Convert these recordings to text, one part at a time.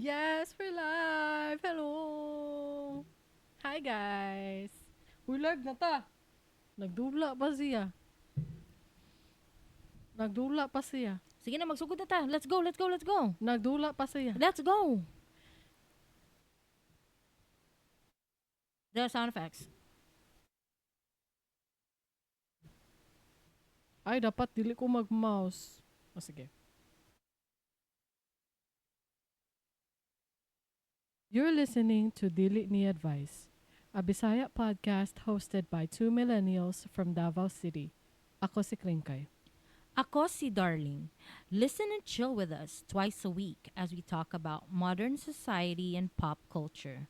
Yes, we're live! Hello! Hi, guys! We're live na ta! Nagdula pa siya. Nagdula pa siya. Sige na, magsugod na ta. Let's go, let's go, let's go. Nagdula pa siya. Let's go. The sound effects. Ay, dapat dili ko mag-mouse. O, sige. You're listening to Dili Ni Advice, a Bisaya podcast hosted by two millennials from Davao City. Ako si Kringkay. Ako si Darling. Listen and chill with us twice a week as we talk about modern society and pop culture.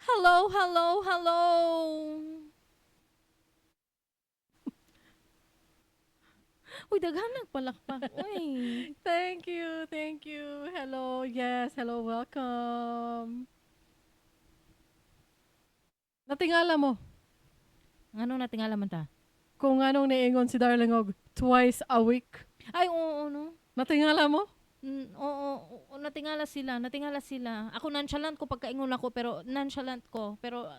Hello, hello, hello. Uy, daghan nagpalakpak. Uy. Thank you, thank you. Hello, yes, hello, welcome. Natingala mo Ngano natingala man ta? Kung anong niingon si Darling og twice a week. Ay, oo, no. Natingala mo? Oo, natingala sila, natingala sila. Ako nonchalant ko pagkaingon ako, pero nonchalant ko. Pero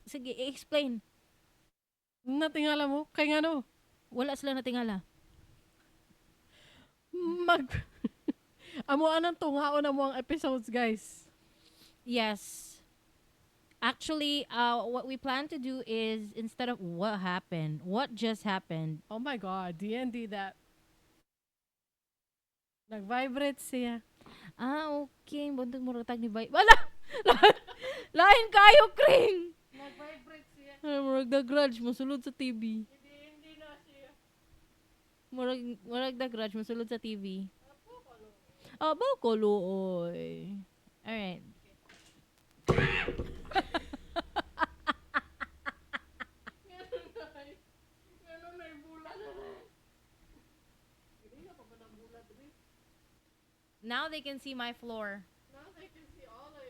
sige, i-explain. Natingala mo? Kay ngano? Wala sila natingala. Mag Amo anang tungaon amo ang episodes, guys. Yes. Actually, what we plan to do is instead of what happened, what just happened. Oh my God, DND that. Nag-vibrate siya. Ah, okay. Buntag mo tag ni Bay. Wala! Lain kayo, Kring! Nag-vibrate siya. Ay, murag the Grudge, mosulod sa TV. Hindi na siya. Murag the Grudge, mosulod sa TV. Ah, bako luoy. Alright. Ganun na yung bula na. Now they can see my floor. Now they can see all of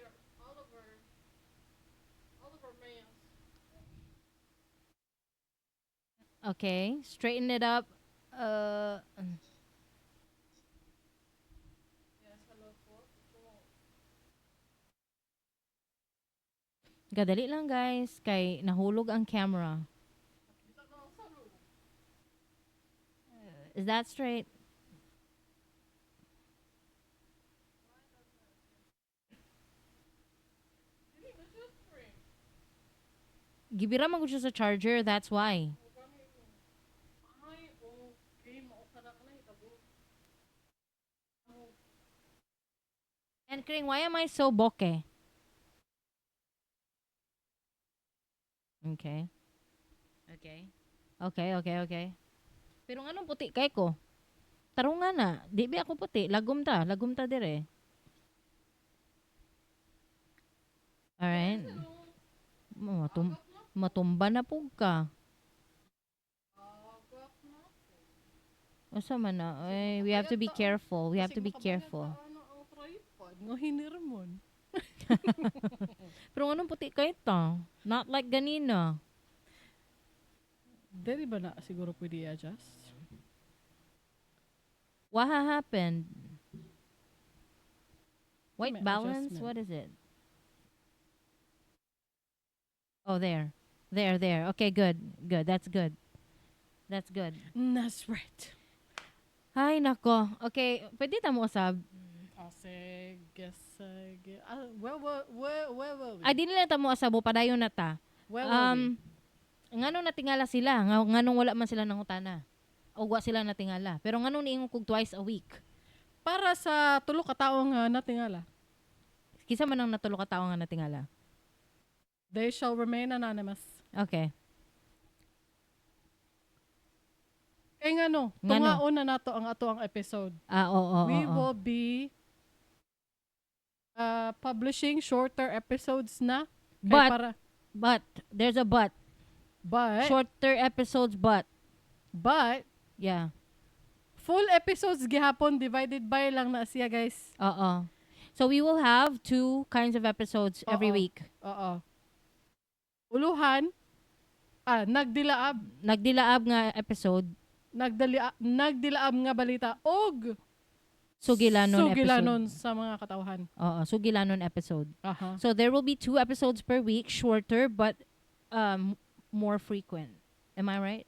our males. Okay, straighten it up. Yes, hello po. Gadali lang, guys, kay nahulog ang camera. Is that straight? Gibira man gud siya sa charger, that's why. Ay, okay. Mao ka na ka na hitabo. And Kring, why am I so bokeh? Okay. Okay. Okay. Pero nganong puti kay ko? Tarungan na. Di ba ako puti? Lagom ta. Lagom ta dire. Alright. Matumba na pug ka. Asa man na? Ay, we have to be careful. We have to be careful. Ano ang tripod? Nga hinirmon. Pero anong puti kay ta? Not like ganina. Dili ba na siguro pwede i-adjust? What happened? White May balance? adjustment. What is it? Oh, there. There, there. Okay, good. Good. That's good. That's good. That's right. Ay, nako. Okay, pwede ta mo usab. Ah, sige, sige. Ah, where were we? Ay, di nila ta mo usab. Padayon na ta. Where were we? Ngano natingala sila? Nganong wala man sila nangutana? O wa sila natingala? Pero nganong niingon kog twice a week? Para sa tulo ka tawo nga natingala. Kinsa man ang natulo ka tawo nga natingala? They shall remain anonymous. Okay. Kay ngano, Ngano? Tungaon na nato ang ato ang episode. Ah, oo, We oo. will be publishing shorter episodes na. Kay But, para, but, there's a but. But, Shorter episodes, but. But, Yeah. Full episodes gihapon divided by lang na siya, guys. Oo. So we will have two kinds of episodes every Oo. week. Oo. Uluhan, nagdilaab, Nagdilaab nga episode, nagdilaab nga balita og sugilanon episode. Sugilanon sa mga katawhan. Oo, sugilanon episode. Aha. So there will be two episodes per week, shorter but more frequent. Am I right?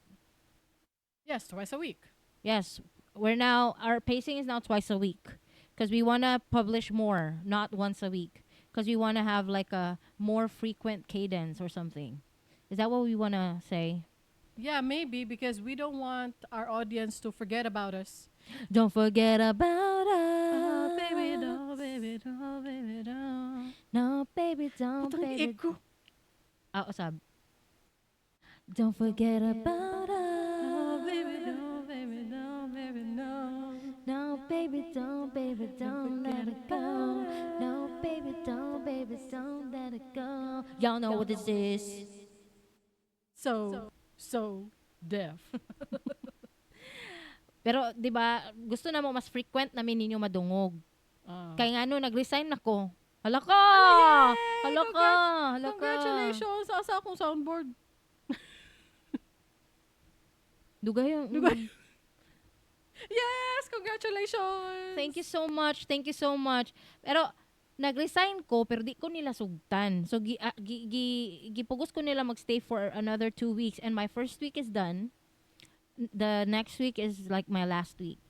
Yes, twice a week. Yes. We're now our pacing is now twice a week because we want to publish more, not once a week, because we want to have like a more frequent cadence or something. Is that what we want to say? Yeah, maybe because we don't want our audience to forget about us. Don't forget about us. Oh, baby, don't, baby, don't, baby, don't. No, baby, don't, Putang baby. echo. Ah, usab. Don't forget about us. Oh, baby, don't, baby, don't, baby, no. No, baby, don't, baby, don't let it go. No, baby, don't, baby, don't let it go. Y'all know what this is. So, so deaf. Pero, di ba, gusto na mo mas frequent namin ninyo madungog. Ah. Kaya nga no, nag-resign ako. Hala ka! Hala ka! Hala ka! Congratulations! Asa akong soundboard. Dugay. Dugay. Yes! Congratulations! Thank you so much. Thank you so much. Pero, nag-resign ko, pero di ko nila sugtan. So, gipugos ko nila magstay for another 2 weeks. And my first week is done. The next week is like my last week.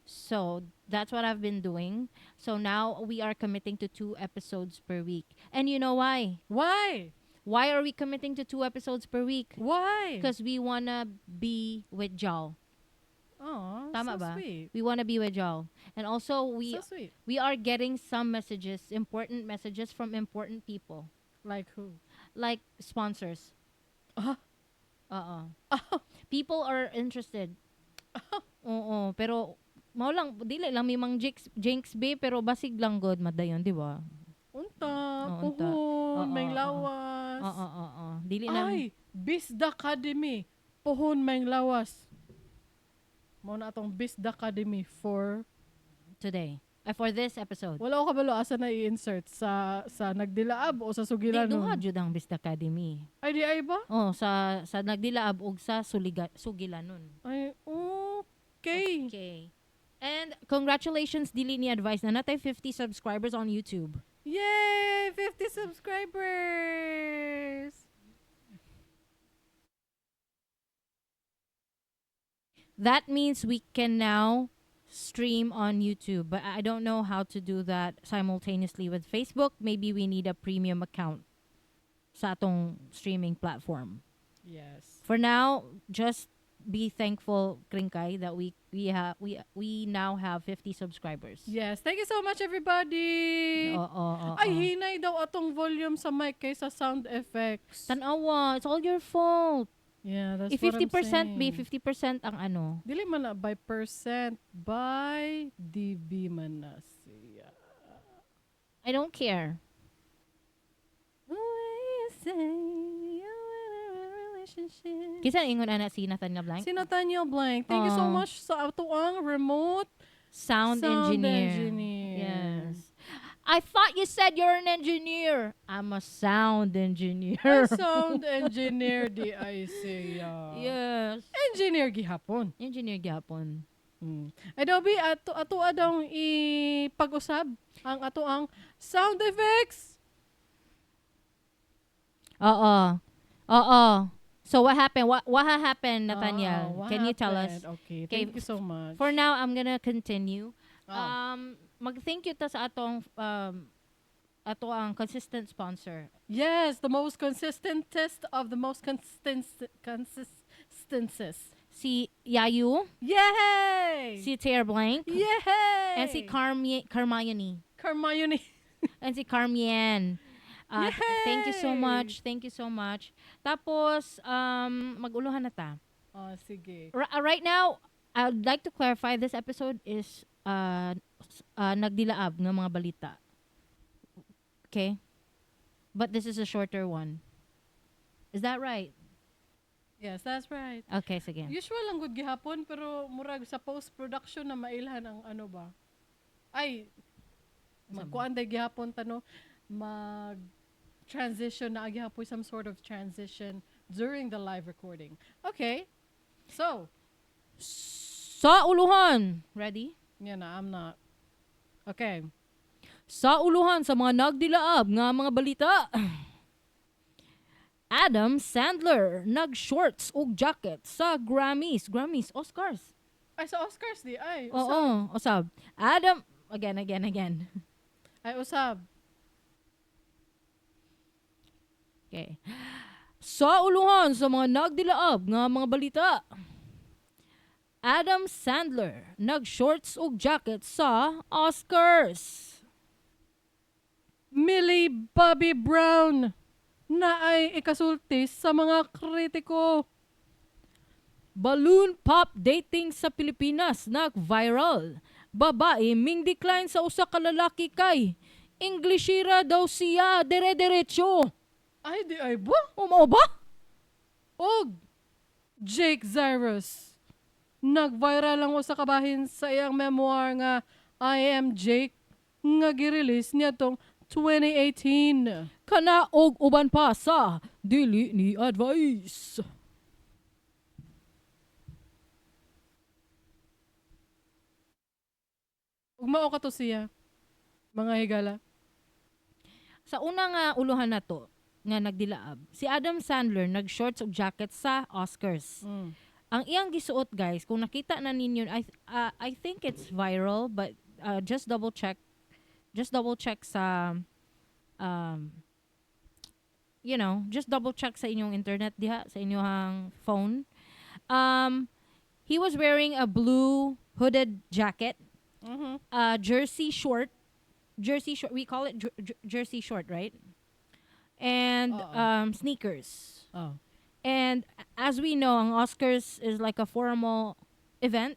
So, that's what I've been doing. So, now we are committing to two episodes per week. And you know why? Why? Why are we committing to two episodes per week? Why? Because we wanna be with y'all. Aw, Tama so ba? sweet. We wanna be with y'all. And also, we So sweet. we are getting some messages, important messages from important people, Like who? like sponsors. Ah. Oo. People are interested. Oo, pero mao lang dili lang mi mang jinx be pero basig lang god madayon, di ba? Unta, Oo, unta. puhon, Oo, may oo. lawas. Oo. Dili na Ay, Bisda Academy. Puhon, may lawas. Mao na atong Bisda Academy for today. For this episode. Wala ko kabalo asa na i-insert sa nagdilaab o sa Di sugilanon. duha jud ang Bisda Academy. Ay di ay ba? Oh, sa nagdilaab og sa sugilanon. Ay, okay. Okay. And congratulations, Dili ni Advice na natay 50 subscribers on YouTube. Yay! 50 subscribers! That means we can now stream on YouTube, but I don't know how to do that simultaneously with Facebook. Maybe we need a premium account sa atong streaming platform. Yes. For now, just be thankful, Kringkay, that we now have 50 subscribers. Yes. Thank you so much, everybody! Oo. Ay, hinay daw atong volume sa mic kaysa sound effects. Tanawa, it's all your fault. Yeah, that's If what I'm 50% be saying. 50% ang ano. Dili man na by percent, by dB man na siya. I don't care. Relationship. Kinsa ingon ana si Nathaniel Blank? Si Nathaniel Blank. Thank you so Aw. much sa atoang remote Sound, sound engineer. engineer. Yes. I thought you said you're an engineer. I'm a sound engineer. Ay, sound engineer di ay siya. Yes. Engineer gihapon. Engineer gyapon. Adobe, ato adong ipag-usab ang ato ang sound effects. Oo. Oo. So what happened? What happened, Nathaniel? Ah, what Can you tell us? happened? Okay, Okay, thank you so much. For now, I'm gonna continue. Oh. Mag-thank you ta sa atong ato ang consistent sponsor. Yes, the most consistentest of the most consistent consistencies. Si Yayu, Yay! si Tara Blank, Yay! and si Carmione. Carmione. And si Carmien. Thank you so Yay! much. Thank you so much. Tapos, mag-uluhan na ta. Oh, sige. Right now, I'd like to clarify this episode is nagdilaab ng mga balita. Okay? But this is a shorter one. Is that right? Yes, that's right. Okay, sige. Usual lang gud gihapon pero murag sa post-production na mailhan ang ano ba. Ay, magkuan day gihapon tano mag transition na gihapon, some sort of transition during the live recording. Okay. So, Sa uluhan. Ready? Yeah, no, I'm not. Okay. Sa uluhan sa mga nagdilaab nga mga balita. Adam Sandler nag-shorts ug jacket sa Grammys. Grammys, Oscars. Ay, sa Oscars di. Ay, usab. Oo, usab. Adam, again, again, again. Ay, usab. Okay. Sa uluhan sa mga nagdilaab nga mga balita. Adam Sandler nag-shorts ug jacket sa Oscars. Millie Bobby Brown na ay ikasulti sa mga kritiko. Balloon pop dating sa Pilipinas nag-viral. Babae ming decline sa usa ka lalaki kay Englishira daw siya dire-diretso. Ay, di ay ba? Umao ba? Og Jake Zyrus. Nag-viral ang usa ka bahin sa iyang memoir nga I Am Jake nga gi-release niya tong 2018. Kana og uban pa sa Dili Ni Advice. Ug mao ka to siya, mga higala. Sa una nga uluhan na to, nga nagdilaab, si Adam Sandler nag-shorts ug jacket sa Oscars. Ang iyang gisuot, guys, kung nakita na ninyo, I think it's viral, but just double check. Just double check sa just double check sa inyong internet diha, sa inyong phone. He was wearing a blue hooded jacket, jersey short, jersey short. We call it jersey short, right? And Oo. Sneakers. Oh. And as we know, ang Oscars is like a formal event.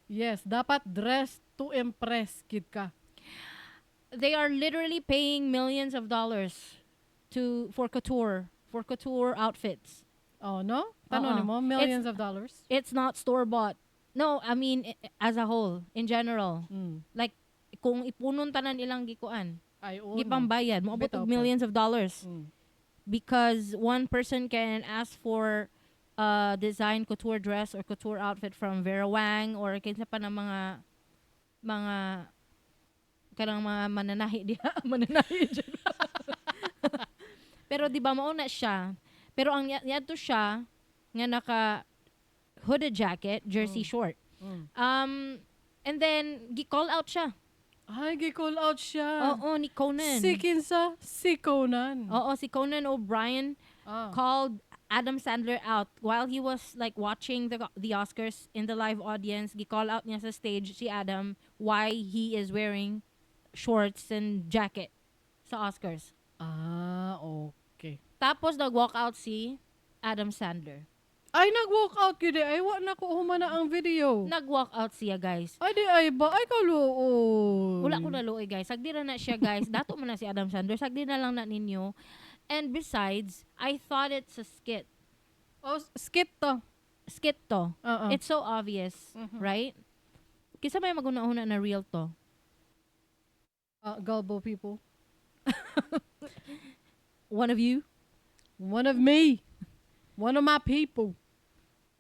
Yes, dapat dressed to impress gid ka. They are literally paying millions of dollars to for couture outfits. Oh, no? Tanong Oo. mo, millions of dollars. It's not store bought. No, I mean as a whole, in general. Like kung ipunon tanan ilang gikuan, Ay, oo, no. gipambayad, moabot Bitaw og po. millions of dollars. Because one person can ask for a design couture dress or couture outfit from Vera Wang or kinsa pa na mga kanang mga mananahi diha, mananahi dyan. Pero di ba mao na siya. Pero ang niadto siya nga naka hooded jacket, jersey short. And then gi-call out siya. Ay, gi-call out siya. Oo, ni Conan. Si kinsa? Si Conan. Oo, si Conan O'Brien called Adam Sandler out while he was like watching the Oscars in the live audience. Gi-call out niya sa stage si Adam why he is wearing shorts and jacket sa Oscars. Ah, okay. Tapos nag-walk out si Adam Sandler. Ay, nag-walk out gyud eh. Ay, wa na ko humana ang video. Nag-walk out siya, guys. Ay, di ay ba? Ay, kaluoy. Wala ko naluoy, guys. Sagdi ra na siya, guys. Dato man na si Adam Sandler. Sagdi na lang na ninyo. And besides, I thought it's a skit. Oh, skit to. Skit to. Oo. It's so obvious, right? Kinsa may maguna-una na real to? Gullible people. One of you? One of me. One of my people.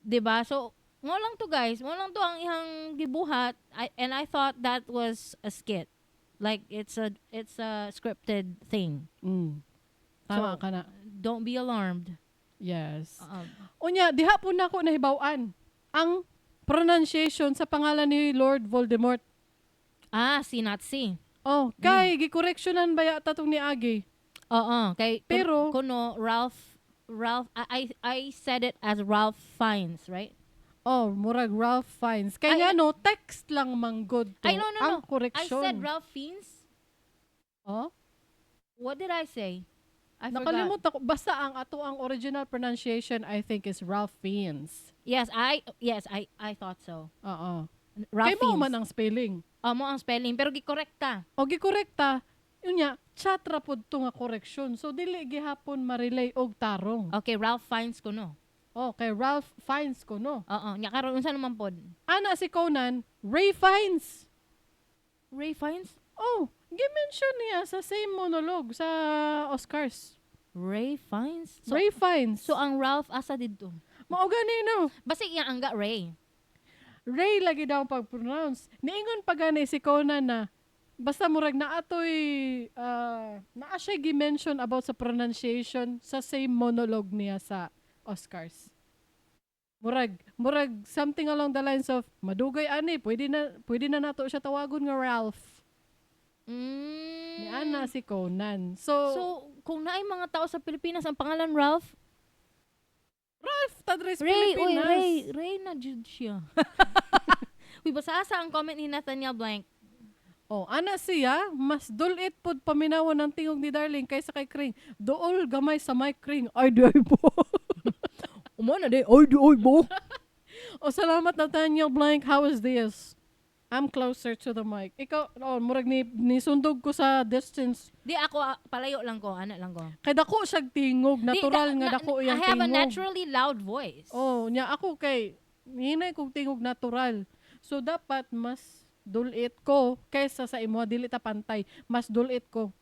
Diba? So, mo lang to, guys. Mo lang to ang ihang gibuhat. And I thought that was a skit. Like, it's a scripted thing. Tama So, ka na. Don't be alarmed. Yes. Unya, diha po na ako nahibaw-an ang pronunciation sa pangalan ni Lord Voldemort. Ah, si Nazi. Oh, kay gikoreksyonan ba yata tong ni Agi? Oo, kay Pero kuno Ralph I said it as Ralph Fiennes, right? Oh, murag Ralph Fiennes. Kay Ay, nga no, text lang manggod to. Ay, no, no, ang no. I correction. said Ralph Fiennes. Oh? What did I say? I forgot. Nakalimot ako. Basta ang ato ang original pronunciation I think is Ralph Fiennes. Yes, I thought so. Oo. Ralph Kay mo Fiennes. man ang spelling. Oh, mo ang spelling pero gikorrekta. O gikorekta, yun nga, chat ra pod to nga correction. So dili gihapon ma-relay og tarong. Okay, Ralph Fiennes kuno. Oh, kay Ralph Fiennes kuno. Oo, nya karon unsa naman pod? Ana si Conan, Ray Fiennes. Ray Fiennes? Oh, Gi-mention niya sa same monologue sa Oscars. Ray Fiennes? So, Ray Fiennes. so ang Ralph asa didto? Mao gani no. Basta iyang angga Ray. Ray lagi daw ang pag-pronounce. Niingon pa gani si Conan na basta murag naatoy naa siya gi-mention about sa pronunciation sa same monologue niya sa Oscars. Murag something along the lines of madugay ani, pwede na nato siya tawagon nga Ralph. Ni ana si Conan. So So, kung naay mga tao sa Pilipinas ang pangalan Ralph, Ralph Tadres Ray, uy, Pilipinas. Ray, Ray na jud siya. Uy, basta asa ang comment ni Nathaniel Blank. Oh, ana siya, mas dulit pod paminawan ng tingog ni Darling kaysa kay Kring. Dool gamay sa mic Kring. Ay di ay po. Umo na di, ay di ay bo. Oh, salamat Nathaniel Blank. How is this? I'm closer to the mic. Ikaw, oh, murag ni sundog ko sa distance. Di ako, palayo lang ko, ana lang ko. Kay dako siyag tingog, Di, natural nga dako I iyang have a tingog. naturally loud voice. Oh, nya ako kay hinay kog tingog natural. So dapat mas dulit ko kaysa sa imo, dili ta pantay. Mas dulit ko.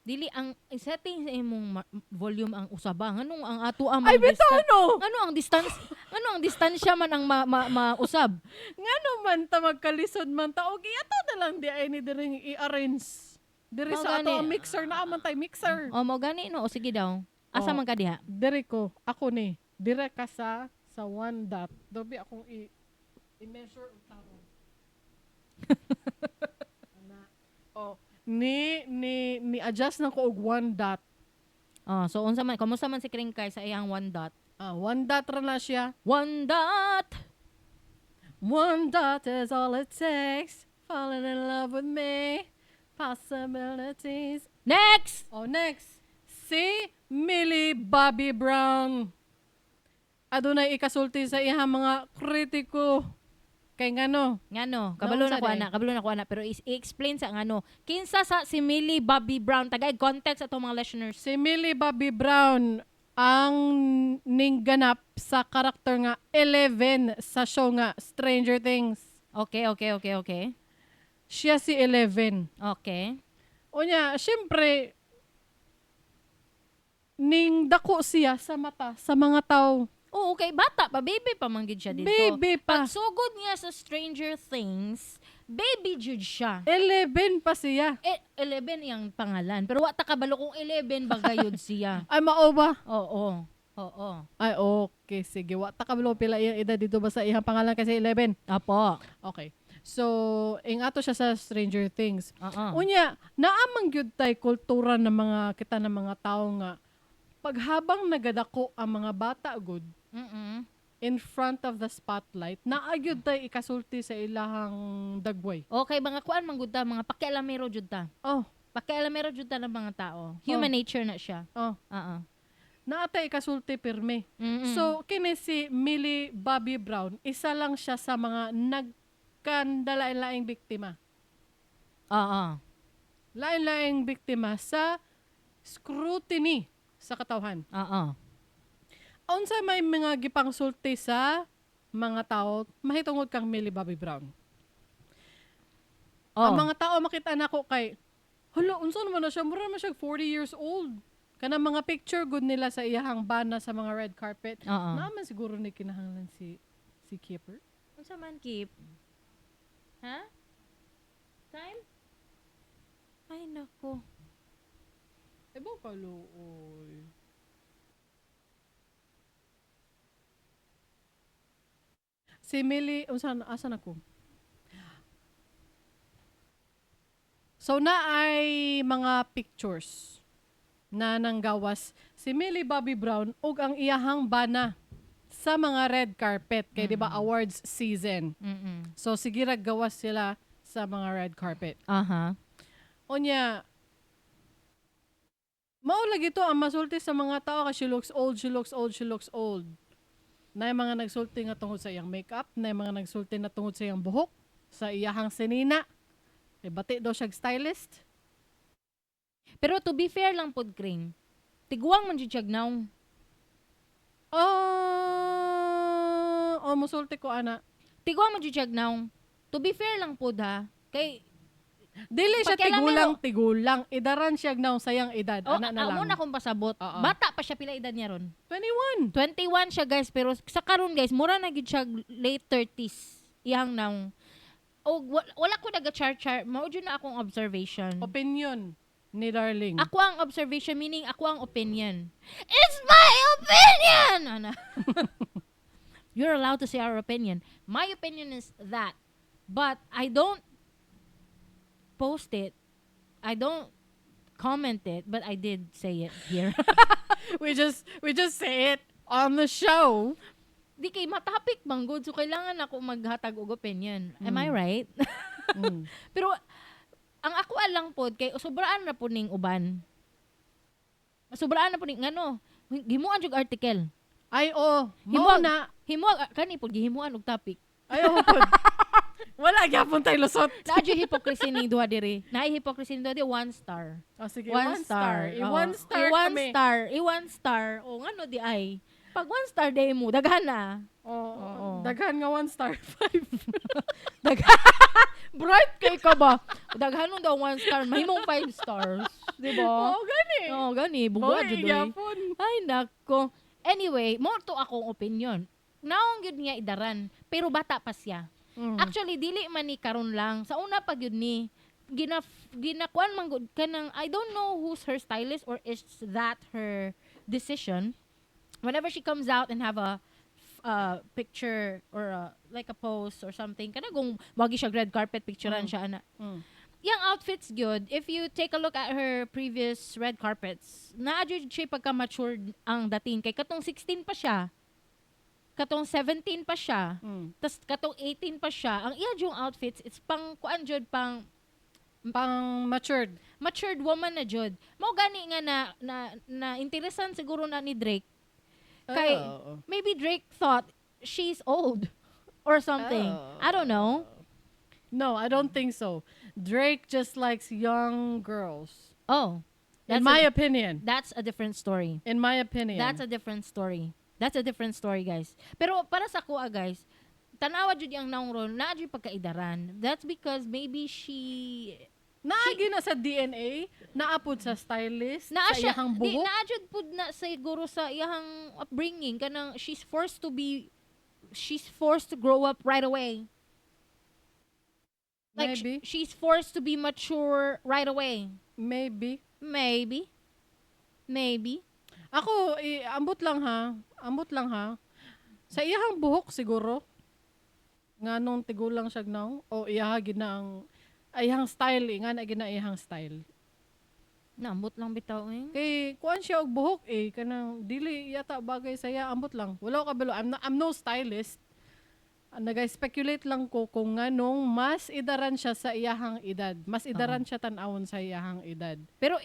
Dili ang setting sa imong volume ang usaba. Nganong ang ato ang Ay bitaw no. Ngano ang distance? Ngano ang distansya man ang mausab? Ngano man ta magkalisod man ta og iato na lang di ay ni diring i-arrange. Diri Mao sa ato gani. ang mixer na man tay mixer. O mo gani no, o sige daw. Asa Oh. man ka diha? Diri ko, ako ni. Dire ka sa one dot. Dobi akong i-measure og tarong. Ana. Oh, ni adjust na ko og one dot. Oh, so unsa man, kumusta man si Kring kay sa iyang one dot? Ah, one dot ra na siya. One dot. One dot is all it takes. Falling in love with me. Possibilities. Next. Oh, next. Si Millie Bobby Brown. Adunay ikasulti sa iyang mga kritiko. Kay ngano? Ngano, kabalo na Naunsa ko day? ana, kabalo na ko ana, pero i-explain sa ngano. Kinsa sa si Millie Bobby Brown tagay context atong mga listeners. Si Millie Bobby Brown ang ningganap sa karakter nga 11 sa show nga Stranger Things. Okay. Siya si 11. Okay. Unya, syempre, ning dako siya sa mata sa mga tao. Oo, okay, bata pa, baby pa man gid siya dito. Baby pa. Pagsugod niya sa Stranger Things, baby jud siya. 11 pa siya. Eh, 11 iyang pangalan. Pero wa ta kabalo kung 11 ba gayud siya. Ay, mao ba? Oo. Oo. Ay, okay. Sige. Wa ta kabalo pila iyang edad dito ba sa iyang pangalan kasi 11. Apo. Okay. So, ingato siya sa Stranger Things. Oo. Unya, naamang gyud tay kultura ng mga kita ng mga tao nga paghabang nagadako ang mga bata gud in front of the spotlight, naa gyud tay ikasulti sa ilahang dagway. Okay, mga kuan man gud ta, mga pakialamero jud ta. Oh, Pakialamero jud ta ng mga tao. Human nature na siya. oh. Oo. Naa tay ikasulti pirmi. So, kini si Millie Bobby Brown, isa lang siya sa mga nagkandalain-laing biktima. Oo. Lain-laing biktima sa scrutiny sa katawhan. Oo. Unsa may mga gipangsulti sa mga tao mahitungod kang Millie Bobby Brown. Oh. Ang mga tao makita nako kay hala unsa naman na siya mura man siya 40 years old. Kanang mga picture good nila sa iyahang bana sa mga red carpet. Oo. Naaman siguro ni kinahanglan si Keeper. Unsa man keep? Ha? Time? Ay nako. Eh ba kaluoy. Si Millie, unsa asa na ko? So na ay mga pictures na nanggawas si Millie Bobby Brown ug ang iyahang bana sa mga red carpet kay di ba awards season. So sige ra gawas sila sa mga red carpet. Aha. Unya, mao lagi to ang masulti sa mga tao kay she looks old, she looks old, she looks old. Na yung mga nagsulti nga tungod sa iyang makeup, na yung mga nagsulti na tungod sa iyang buhok, sa iyahang sinina. E bati daw siya stylist. Pero to be fair lang pod Kring, tiguang man jud siya nawong. Oh, oh, musulti ko ana. Tiguang man jud siya nawong. To be fair lang pod ha, kay Dili siya Pagkailan tigulang tigulang. Idaran siya naong sa iyang edad. Oh, Ana na lang. Amo na akong pasabot. Oo. Bata pa siya, pila edad niya ron? 21. 21 siya, guys, pero sa karon, guys, mura na gyud siya late 30s iyang naong. Og wala ko naga-char-char, mao jud na akong observation. Opinion ni Darling. Ako ang observation, meaning ako ang opinion. It's my opinion! Ana. You're allowed to say our opinion. My opinion is that. But I don't post it. I don't comment it, but I did say it here. We just say it on the show. Di kay matapik man gud, so kailangan ako maghatag og opinion. Am I right? Mm. Pero ang ako lang pod kay sobraan na po ning uban. Sobraan na po ning ngano. Himuan jud article. Ay, oh, mao na. Himo kani pod gihimuan og topic. Ay, oh, pod. Wala gyapon tayo lusot. Naa jud hypocrisy ning duha diri. Naa hypocrisy ning duha diri, one star. Oh, sige, one star. I Oo. one star I one kami. star. I one star. O ngano di ay. Pag one star day mo, daghan na. Oh, Oo. daghan nga one star, five. Daghan. Bright kay ka ba? Daghan nun daw one star, mahimong five stars. Di ba? Oo, gani. Oo, gani. Bugwa Boy, jud oy. gyapon. Ay, nako. Anyway, mo to akong opinion. Naong gyud niya idaran, pero bata pa siya. Actually, dili man ni karon lang. Sa una pa gyud ni ginakuan man gud kanang, I don't know who's her stylist or is that her decision. Whenever she comes out and have a picture or like a post or something, kana kung wagi siya red carpet picturean siya ana. Yang outfits good. If you take a look at her previous red carpets, naa jud siya pagka matured ang dating kay katong 16 pa siya. Katong 17 pa siya. Tas katong 18 pa siya. Ang iya jung outfits, it's pang kuan jud, pang Pang matured. Matured woman na jud. Mao gani nga na interesan siguro na ni Drake. Kay maybe Drake thought she's old or something. Oh. I don't know. No, I don't think so. Drake just likes young girls. Oh. In That's my a, opinion. That's a different story. In my opinion. That's a different story. That's a different story, guys. Pero para sa kuha, guys, tanawa jud ang naong ron, naa jud pagkaidaran. That's because maybe she Naagi na sa DNA, naapod sa stylist, naa sa siya iyahang di buhok. naa jud pud na siguro sa iyahang upbringing, kanang she's forced to grow up right away. Like Maybe. she's forced to be mature right away. Maybe. Maybe. Maybe. Ako, eh, ambot lang ha. Ambot lang ha. Sa iyahang buhok siguro. Nga nung tigulang siya now, o iyaha gid na ang iyahang style, eh, nga na gid na iyahang style. Naambot lang bitaw eh. Kay kuan siya og buhok eh, kanang dili yata bagay sa iya, ambot lang. Wala ko kabalo. I'm no stylist. Ang naga-speculate lang ko kung nganong mas idaran siya sa iyahang edad. Mas idaran siya tan-awon sa iyahang edad. Pero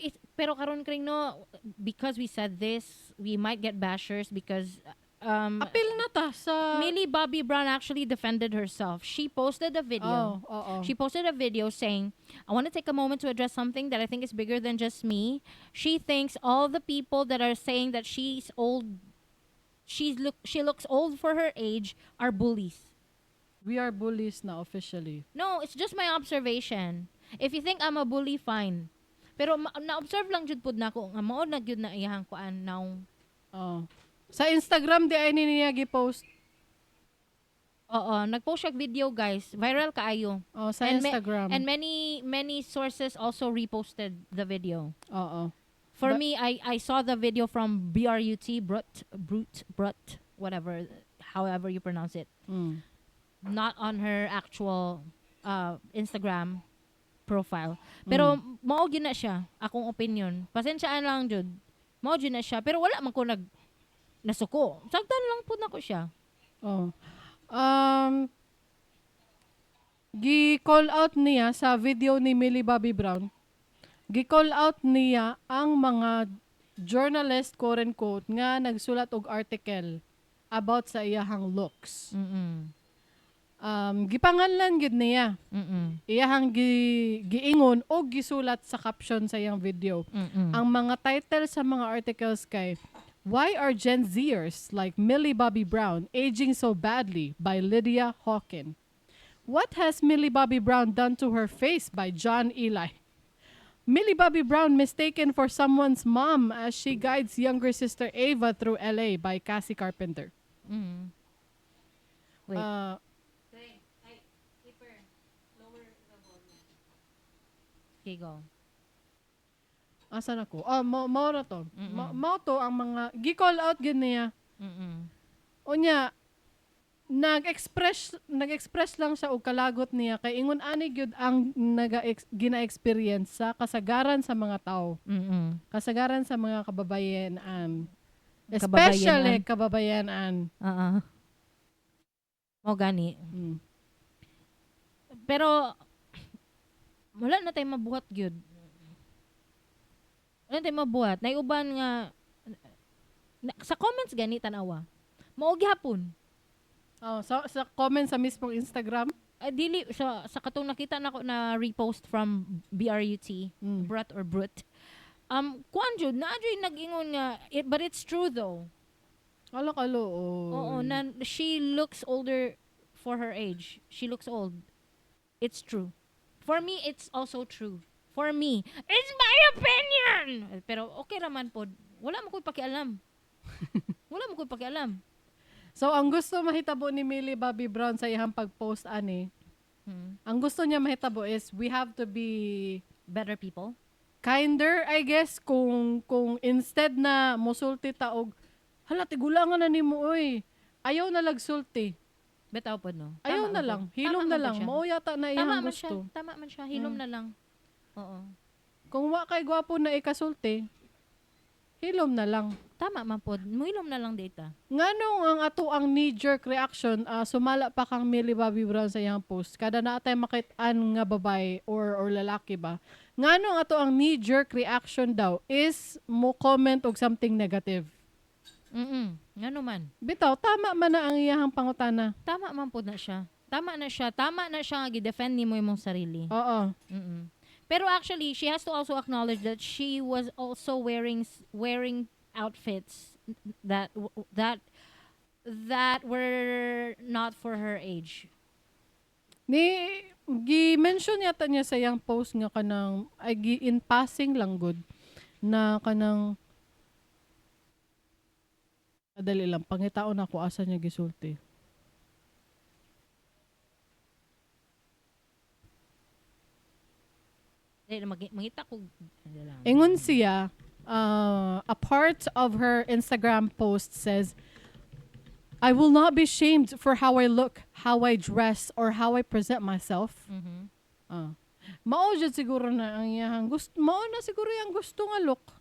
karon kring no, because we said this, we might get bashers because Apil na ta sa Millie Bobby Brown actually defended herself. She posted a video. Oh, oo. She posted a video saying, "I want to take a moment to address something that I think is bigger than just me." She thinks all the people that are saying that she's old, she looks old for her age are bullies. We are bullies na officially. No, it's just my observation. If you think I'm a bully, fine. Pero na-observe lang jud pud nako nga mao na gyud na iyang kuan now. Oh. Sa Instagram di ay ni niya gi-post. Oo, nag-post siya og video, guys. Viral kaayo. Oh, sa And Instagram. And many many sources also reposted the video. Oo. For me, I saw the video from BRUT, Brut, Brut, Brut, whatever, however you pronounce it. Not on her actual Instagram profile. Pero mao gyud na siya, akong opinion. Pasensyaan lang jud. Mao gyud na siya, pero wala man ko nasuko. Sagtan lang pud nako siya. Oh. Gi-call out niya sa video ni Millie Bobby Brown. Gi-call out niya ang mga journalist, quote unquote, nga nagsulat og article about sa iyahang looks. Gipanganlan gid niya. Iyahang giingon o gisulat sa caption sa iyang video. Ang mga title sa mga articles kay "Why Are Gen Zers Like Millie Bobby Brown Aging So Badly" by Lydia Hawken. What has Millie Bobby Brown done to her face by John Eli. Millie Bobby Brown mistaken for someone's mom as she guides younger sister Ava through LA by Cassie Carpenter. Wait. Okay, go. Asa na ko? Oh, mao na to. Mao to ang mga gi-call out gid niya. Unya nag-express lang siya og kalagot niya kay ingon ani gyud ang gina-experience sa kasagaran sa mga tao. Kasagaran sa mga kababayenan. Especially kababayenan. Oo. Mao gani. Pero wala na tayo mabuhat gyud. Wala na tayo mabuhat. Naiuban nga na, sa comments gani tan-awa. Mao gihapon. Oh, sa comment sa mismong Instagram. Dili sa katong nakita nako na repost from BRUT, Brut or Brut. Kuan jud na jud nag-ingon nga but it's true though. Alo-kalo. Oo, na she looks older for her age. She looks old. It's true. For me, it's also true. For me, it's my opinion. Pero okay raman pod. Wala mo ko'y pakialam. Wala mo ko'y pakialam. So, ang gusto mahitabo ni Millie Bobby Brown sa iyang pag-post ani, ang gusto niya mahitabo is we have to be better people. Kinder, I guess, kung instead na mosulti ta og hala tigulangan na nimo oy. Ayaw na lagsulti. Bitaw pod no. Ayaw na lang, hilom na lang. Mao yata na iyang gusto. Tama man siya, hilom na lang. Oo. Kung wa kay gwapo na ikasulti, hilom na lang. Tama man pod, muhilom na lang data. Nganong ang ato ang knee-jerk reaction, sumala pa kang Millie Bobby Brown sa iyang post. Kada naa tay makit-an nga babae or lalaki ba. Nganong ato ang knee-jerk reaction daw is mo comment og something negative. Ngano man? Bitaw, tama man na ang iyang pangutana. Tama man pod na siya. Tama na siya. Tama na siya nga gi-defend nimo imong sarili. Oo. Pero actually, she has to also acknowledge that she was also wearing outfits that were not for her age. Ni gi-mention yata niya sa iyang post nga kanang ay in passing lang good na kanang dali lang pangitaon ako asa niya gisulti. Mangita ko. Ingon siya, a part of her Instagram post says, I will not be shamed for how I look, how I dress, or how I present myself. Mao jud siguro na ang iyang gusto, mao na siguro yang gusto nga look.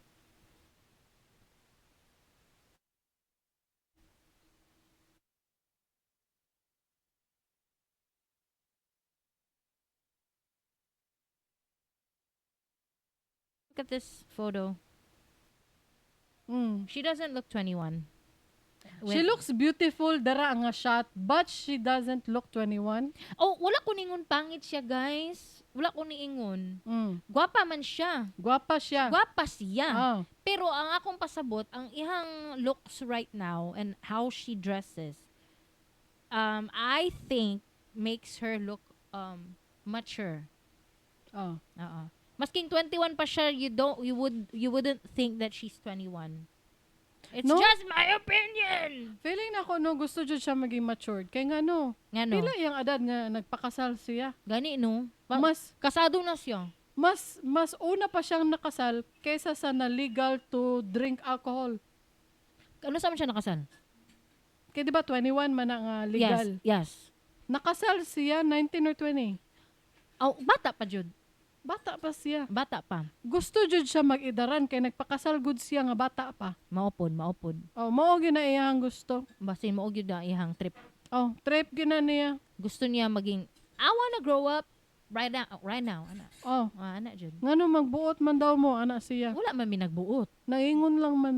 Look at this photo. She doesn't look 21. She looks beautiful dara nga shot, but she doesn't look 21. Oh, wala ko ningon pangit siya, guys. Wala ko niingon. Gwapa man siya. Gwapa siya. Gwapa siya. Oh. Pero ang akong pasabot, ang ihang looks right now and how she dresses, I think makes her look mature. Oh. Oo. Masking 21 pa siya, you wouldn't think that she's 21. It's No. just my opinion. Feeling na ko no gusto jud siya maging matured. Kay ngano? Ngano? Pila iyang edad nga nagpakasal siya. Gani no. Mas kasado na siya. Mas una pa siyang nakasal kaysa sa na legal to drink alcohol. Ano sa man siya nakasal? Kay di ba 21 man na nga legal. Yes, yes. Nakasal siya 19 or 20. Oh, bata pa jud. Bata pa siya. Bata pa. Gusto jud siya mag-idaran kay nagpakasal gud siya nga bata pa. Maupod. Oh, mao gyud na iyang gusto. Basin mao gyud na iyang trip. Oh, trip gyud na niya. Gusto niya maging I wanna grow up right now, ana. Oh. Ana jud. Ngano magbuot man daw mo ana siya? Wala man mi nagbuot. Naingon lang man.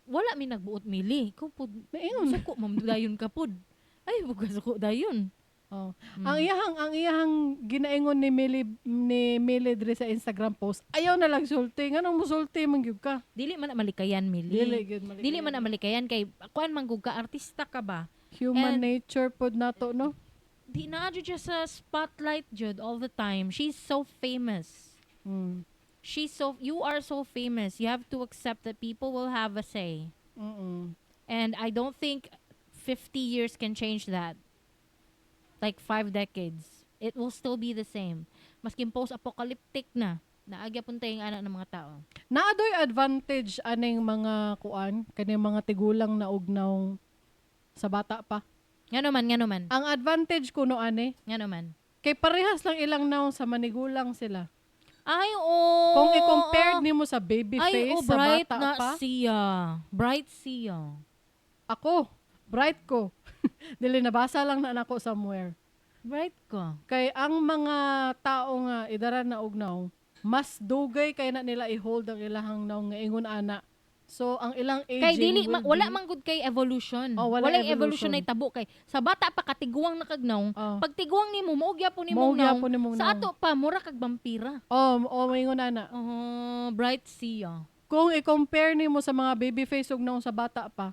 Wala mi nagbuot mili. Ikaw pud. Naingon. Suko man dayon ka pud. Ay, buka suko dayon. Oh. Ang iyahang ginaingon ni Millie diri sa Instagram post. Ayaw na lang sulti. Nganong musulti man gyud ka? Dili man na malikayan, Millie. Dili gyud malikayan. Dili man na malikayan kay kuan man gud ka, artista ka ba? Human And nature pod nato, no? Di na jud siya sa spotlight jud all the time. She's so famous. She's so you are so famous. You have to accept that people will have a say. And I don't think 50 years can change that. Like 5 decades. It will still be the same. Maskin post-apocalyptic na. Naa gyapon tay ana ng mga tao. Naa doy advantage aning mga kuan, kaning mga tigulang na og nawong sa bata pa. Ngano man, ngano man. Ang advantage kuno ani Ngano man. Kay parehas lang ilang nawong sa manigulang sila. Ay, oo. Kung i-compare nimo sa baby Ay, face oh, sa bright bata na pa, siya. Bright siya. Ako, bright ko. Dili, nabasa lang na nako somewhere. Bright ka. Kay ang mga tao nga idaran na og nawong, mas dugay kay na nila i-hold ang ilahang nawong nga ingon ana. So ang ilang aging Kay dili will wala be- man gud kay evolution. Oh, wala Walay evolution evolution. na tabo kay sa bata pa katiguang na kag nawong. Oh. Pag tiguang nimo, mao gyapon Mao nimong nawong. gyapon nimong Sa nawong. ato pa mura kag vampira. Oh, maingon ana. Oh, bright siya. Kung i-compare nimo sa mga baby face ug nawong sa bata pa,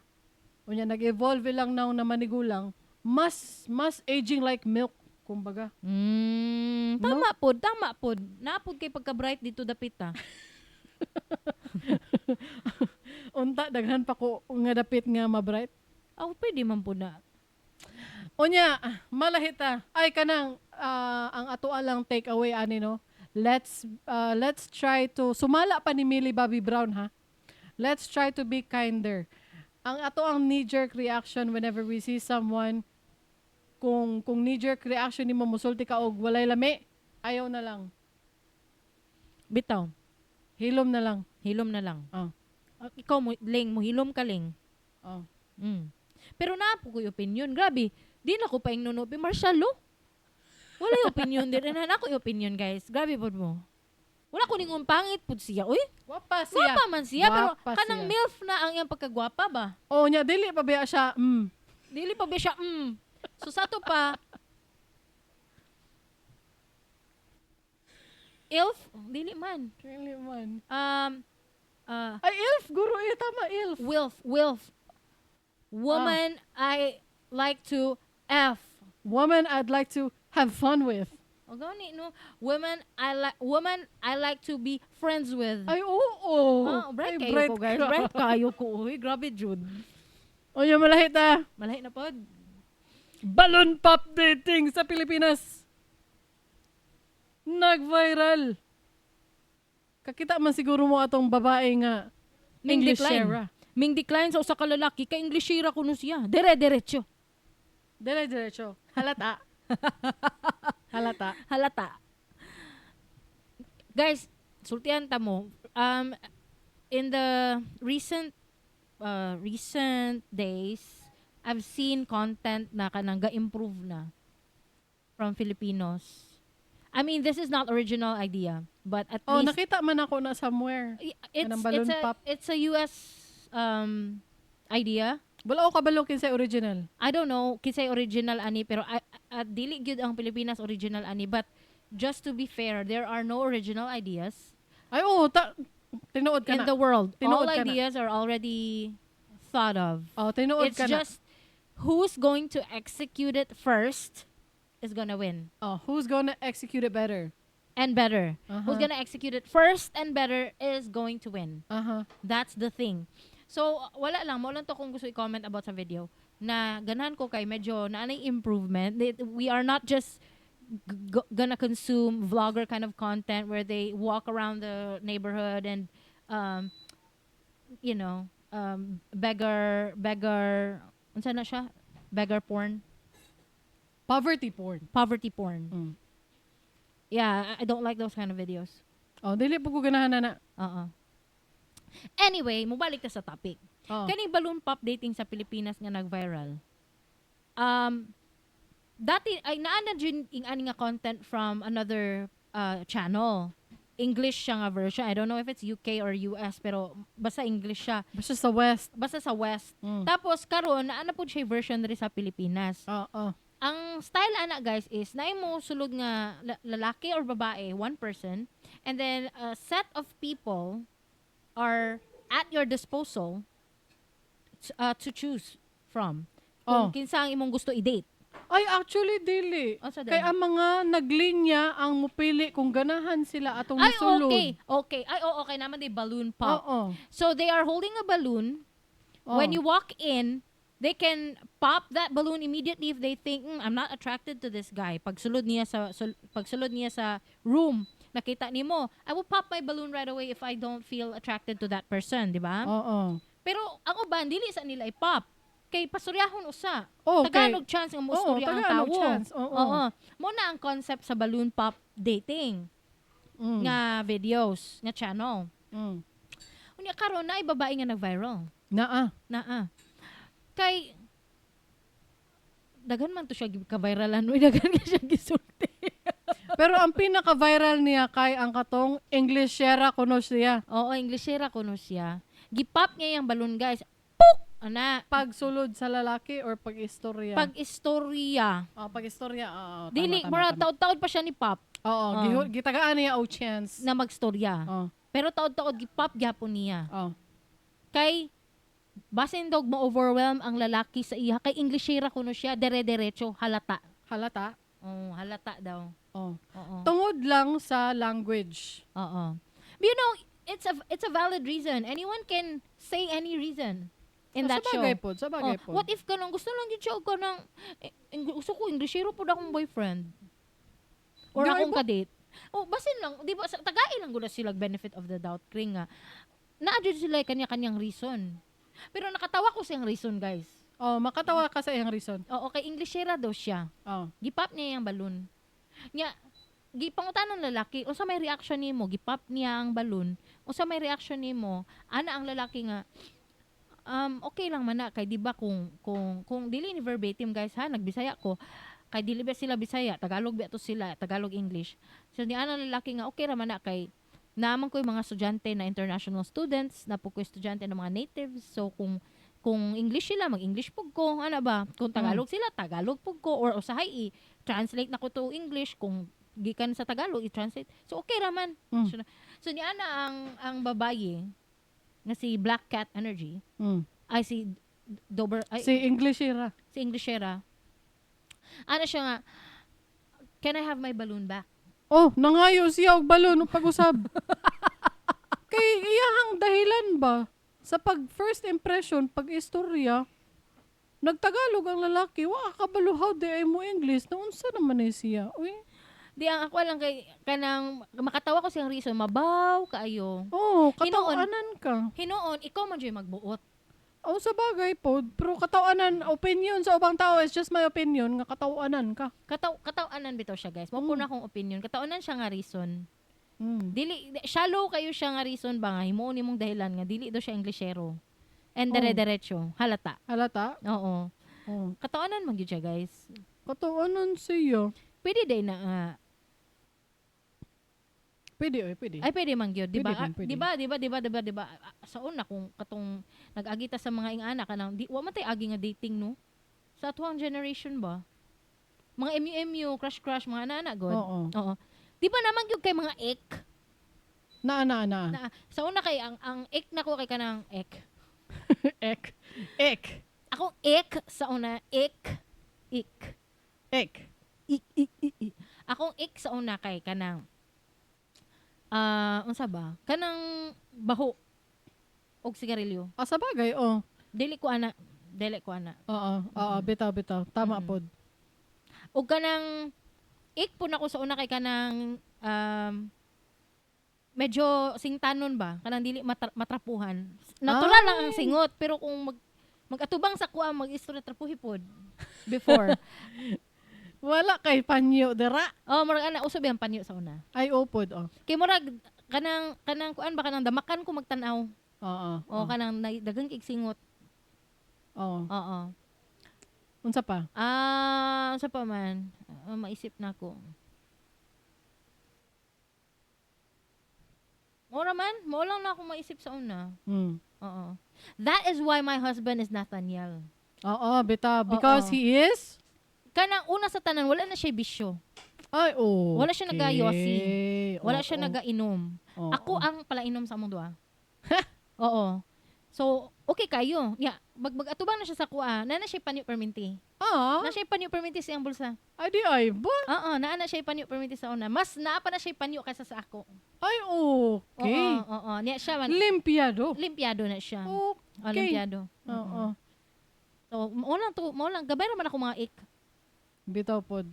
unya nag-evolve ilang nawong na manigulang, mas mas aging like milk kumbaga. No? Tama pod, tama pod. Napod kay pagka-bright dito dapit ah. Unta daghan pa ko nga dapit nga ma-bright. Aw, pwede man pod na. Unya, malahita. Ay kanang ang ato lang take away ani, no. Let's try to sumala pa ni Millie Bobby Brown ha. Let's try to be kinder. Ang ato ang knee jerk reaction whenever we see someone, kung knee jerk reaction nimo musulti ka og walay lami, ayaw na lang. Bitaw, Hilom na lang. Hilom na lang. Oh. Ah, ikaw mo ling mo hilom ka, ling. Oh. Pero naa po ko'y opinion. Grabe, di na ko paing nuno. Martial law. Wala yung opinion din. Na ako yung opinion, guys. Grabe pod mo. Wala ko ningon pangit pod siya. Uy, Gwapa siya. gwapa man siya. Pero Gwapa kanang siya. MILF na ang iyang pagkagwapa ba? Oh, nya dili pa biya siya. Dili pa ba siya. So sa ato pa, ILF? Dili man. Dili man. Ay, ILF, guro eh. Tama, ILF. WILF, WILF. Woman I like to F. Woman I'd like to have fun with. O gani no. Woman I like to be friends with. Ay, oo. Ah, bright Ay, kayo bright ko, guys. ka. Bright kayo ko. Uy, grabe jud. Uy, malahit ah. Malahi na pod. Balloon pop dating sa Pilipinas. Nag-viral. Kakita man siguro mo atong babae nga Ming English decline. Shera. Ming decline sa usa ka lalaki kay Englishera kuno siya. Dire-diretso. Dire-diretso. Halata. Halata. Halata. Guys, sultian ta mo. In the recent days, I've seen content na kanang ga-improve na from Filipinos. I mean, this is not original idea, but at Oh, least nakita man ako na somewhere. It's Kanang balloon it's a pop. it's a US idea. Wala ko kabalo kinsay original. I don't know kinsay original ani, pero dili gyud ang Pilipinas original ani, but just to be fair, there are no original ideas Ay, oo, tinuod ka in na. the world. Tinuod All ka na. ideas are already thought of. Oh, tinuod It's ka na. just who's going to execute it first is gonna win. Oh, who's gonna execute it better? And better. Who's gonna execute it first and better is going to win. That's the thing. So, wala lang. Mao lang to kung gusto i-comment about sa video. Na ganahan ko kay medyo na anay improvement. We are not just gonna consume vlogger kind of content where they walk around the neighborhood and beggar, unsa na siya? Beggar porn? Poverty porn. Poverty porn. Yeah, I don't like those kind of videos. Oh, dili po ko ganahan na na. Oo. Anyway, mubalik ta sa topic. Oh. Kaning balloon pop dating sa Pilipinas nga nag-viral. Dati ay naa na jud ing ani nga content from another channel. English siya nga version. I don't know if it's UK or US, pero basta English siya. Basta sa West. Basta sa West. Tapos karon naa na pud siya version diri sa Pilipinas. Oh. Ang style ana, guys, is naay mo sulod nga lalaki or babae, one person, and then a set of people are at your disposal to choose from. Kung Oh. kinsa ang imong gusto i-date. Ay, actually, dili. Unsa Kay day? ang mga naglinya ang mupili kung ganahan sila atong Ay, nisulod. okay. Ay, oh, okay naman di balloon pop. Oo. So they are holding a balloon. Oo. When you walk in, they can pop that balloon immediately if they think, "I'm not attracted to this guy." Pagsulod niya sa room, nakita nimo, I will pop my balloon right away if I don't feel attracted to that person, di ba? Oo. Pero ang uban dili sa nila i-pop. Kay pastoryahon usa. Oh, okay. Tagaan og chance nga moistorya ang Tagaan og tawo. chance. Oo. Oo. Mo na ang concept sa balloon pop dating nga videos, nga channel. Unya karon na babae nga nag-viral. Naa. Naa. Kay daghan man to siya ka-viralan, uy, daghan ka siya gisulti. Pero ang pinaka-viral niya kay ang katong Englishera kuno siya. Oo, Englishera kuno siya. Gipop niya yung balloon, guys. Puk! Ana, Pagsulod sa lalaki or pag-istorya? Pag-istorya. Oh, pag-istorya. Oo, tama, Dili, tama, mura tama. taod-taod pa siya ni pop Oo, Oh. gitagaan niya og chance. na magstorya. Oh, Pero taod-taod gipop gyapon niya. oh. Kay basin dog ma-overwhelm ang lalaki sa iya kay Englishera kuno siya, dere-derecho, halata. Halata. Oh, halata daw. Oh. Oo. Tungod lang sa language. Oo. But it's a valid reason. Anyone can say any reason in Ah, that sa show. bagay pod, sa bagay Oh, pod. what if kanang gusto lang gyud siya og kanang eh, gusto ko Englishero pud akong boyfriend or Di ay akong kadate. Oh, basin lang, di ba tagain lang gud na sila benefit of the doubt kring nga. Naa jud sila kanya-kanyang reason. Pero nakatawa ko siyang reason, guys. Oh, makatawa ka sa iyang reason. Oo, kay Englishera daw siya. Oh. Gipop niya yung balloon. Nya, gipangutan ng lalaki, unsa may reaction nimo? Gipop niya ang balloon. Unsa may reaction nimo? Ana ang lalaki nga, okay lang man na kay di ba kung dili ni verbatim, guys, ha, nagbisaya ko kay dili ba sila Bisaya, Tagalog ba to sila, Tagalog English. So ni ana ang lalaki nga okay ra man na kay naman ko yung mga estudyante na international students, na po ko estudyante ng mga natives. So kung English sila, mag-English pug ko, ana ba? Kung Tagalog sila, Tagalog pug ko or usahay i-translate na ko to English kung gikan sa Tagalog i-translate. So okay ra man. So ni ana ang babaye nga si Black Cat Energy ay si Dober ay Si Englishera. si Englishera. Ana siya nga, "Can I have my balloon back?" Oh, nangayo siya og balon ug pag-usab. Kay iyahang dahilan ba sa pag first impression, pag istorya, nagtagalog ang lalaki, wa ka kabalo how di ay mo English, na unsa naman ni siya? Uy. Di ang ako lang kay kanang makatawa ko siyang reason, mabaw kaayo. Oh, Hinuon. katawanan ka. Hinuon ikaw man jud magbuot. Oh, sa bagay po, pero katawanan, opinion sa ubang tao is just my opinion, nga katawanan ka. Katawanan bitaw siya, guys. Mao po na akong opinion. Katawanan siya nga reason. Dili shallow kayo siya nga reason ba nga himuon nimong dahilan nga dili daw siya Englishero. And Oh. dire-diretso, halata. Halata? Oo. Oh. Katawanan man gyud siya, guys. Katawanan siya. Pwede day na nga. Pwede, oy, pwede. Ay, pwede man gyud, di ba? Pwede man, Ah, pwede. Di ba, di ba, di ba, di ba, di ba? Ah, sa una kung katong nag-agi ta sa mga ingana kanang di wa man tay agi nga dating, no? Sa atuang generation ba? Mga MU MU, crush crush, mga ana-ana god. Oo. Oo. Di ba naman gyud kay mga ek? Na, na, na. Na, sa una kay ang ek nako kay kanang ek. Ek. Ek. Akong ek sa una, ek ik. Ek. Ik ik ik. Ik. Akong ik sa una kay kanang unsa ba? Kanang baho og sigarilyo. Ah, sa bagay, oh. Dili ko ana, dili ko ana. Oo, oo, bitaw, bitaw. Tama pod. Og kanang ik po nako sa una kay kanang medyo singtanon ba, kanang dili matrapuhan. Natural lang ang Ay. singot pero kung magatubang sa kuha mag-istorya trapuhi pod before. Wala kay panyo dira. Oh, murag ana uso ba ang panyo sa una? Ay, opod, oh. Kay murag kanang kanang kuan ba kanang damakan ko magtan-aw. Oo. O kanang daghang kig singot. Oo. Oo. Unsa pa? Ah, unsa pa man? Ah, maisip na ako. Mora man, mo lang na ako maisip sa una. Oo. That is why my husband is Nathaniel. Oo, bitaw. Because Oo. he is? Kanang una sa tanan, wala na siya bisyo. Ay, oh. Wala siya nagayosi. Wala siya nagainom. nagainom. Ako ang palainom sa among duha. Oo. So, okay kayo. Ya, mag atubang na siya sa kuha. Na na siya panyo perminti. Ah, Na siya panyo perminti sa iyang bulsa. Ay di ay ba? Oo, naa na siya panyo perminti sa una. Mas naa pa na siya panyo kaysa sa ako. Ay, okay. Oo, oo. Niya siya man. Limpiado. Limpiado na siya. Okay. Oh, limpiado. Oo. So, mao lang to, mao lang gabay ra man ako mga ik. Bitaw pod.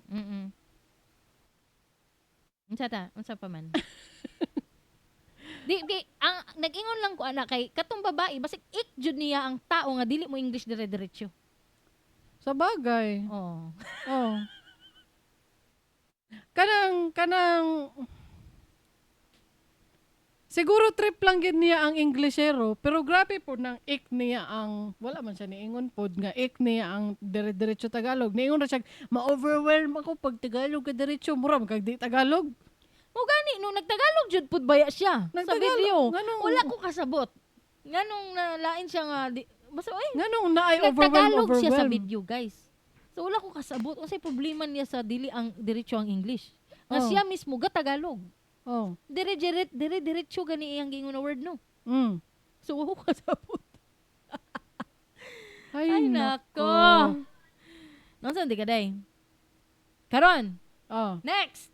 Unsa ta? Unsa pa man? Di, di ang nag-ingon lang ko ana kay katong babae basig ik jud niya ang tao nga dili mo English dire-diretso. Sa bagay. Oo. Oh. Kanang siguro trip lang gid niya ang Englishero, pero grabe po nang ik niya ang wala man siya niingon pod nga ik niya ang dire-diretso Tagalog. Niingon ra siya, "Ma-overwhelm ako pag Tagalog ka diretso, mura man kag di Tagalog." Mo gani no nagtagalog jud pud baya siya sa Nagtagalog, video. Nganong, Wala ko kasabot. Nganong nalain siya nga di, basta ay Nganong naay overwhelm nagtagalog overwhelm. siya sa video, guys. So wala ko kasabot unsay problema niya sa dili ang diretso ang English. Nga Oh. siya mismo ga Tagalog. Oh. Dire dire dire diretso gani iyang giingon na word no. So wala ko kasabot. Ay, Ay nako. Nonsa di ka day. Karon, Oh. next.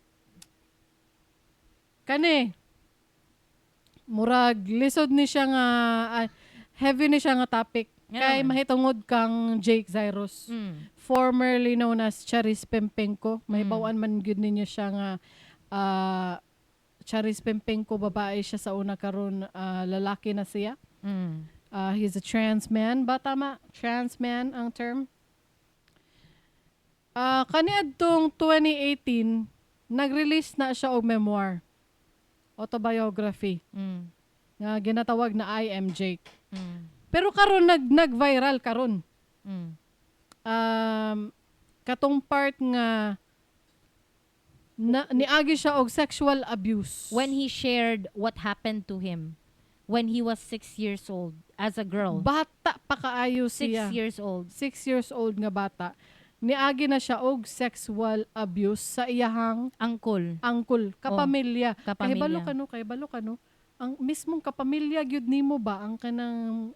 Kani murag lisod ni siya nga heavy ni siya nga topic Nga kay naman. mahitungod kang Jake Zyrus, formerly known as Charis Pempenko. Mahibaw-an man gyud ninyo siya nga Charis Pempenko, babae siya sa una, karon lalaki na siya. He's a trans man ba, tama? Trans man ang term. Kaniadtong 2018 nag-release na siya og memoir, autobiography nga ginatawag na I Am Jake. Pero karon nag-viral karon. Katong part nga na, niagi siya og sexual abuse. When he shared what happened to him when he was 6 years old as a girl. Bata pa kaayo 6 siya. Years old. 6 years old nga bata. Niagi na siya og sexual abuse sa iyahang Uncle. Uncle, kapamilya. Kapamilya. Kahibalo ka no, kahibalo ka no. Ang mismong kapamilya gyud nimo ba ang kanang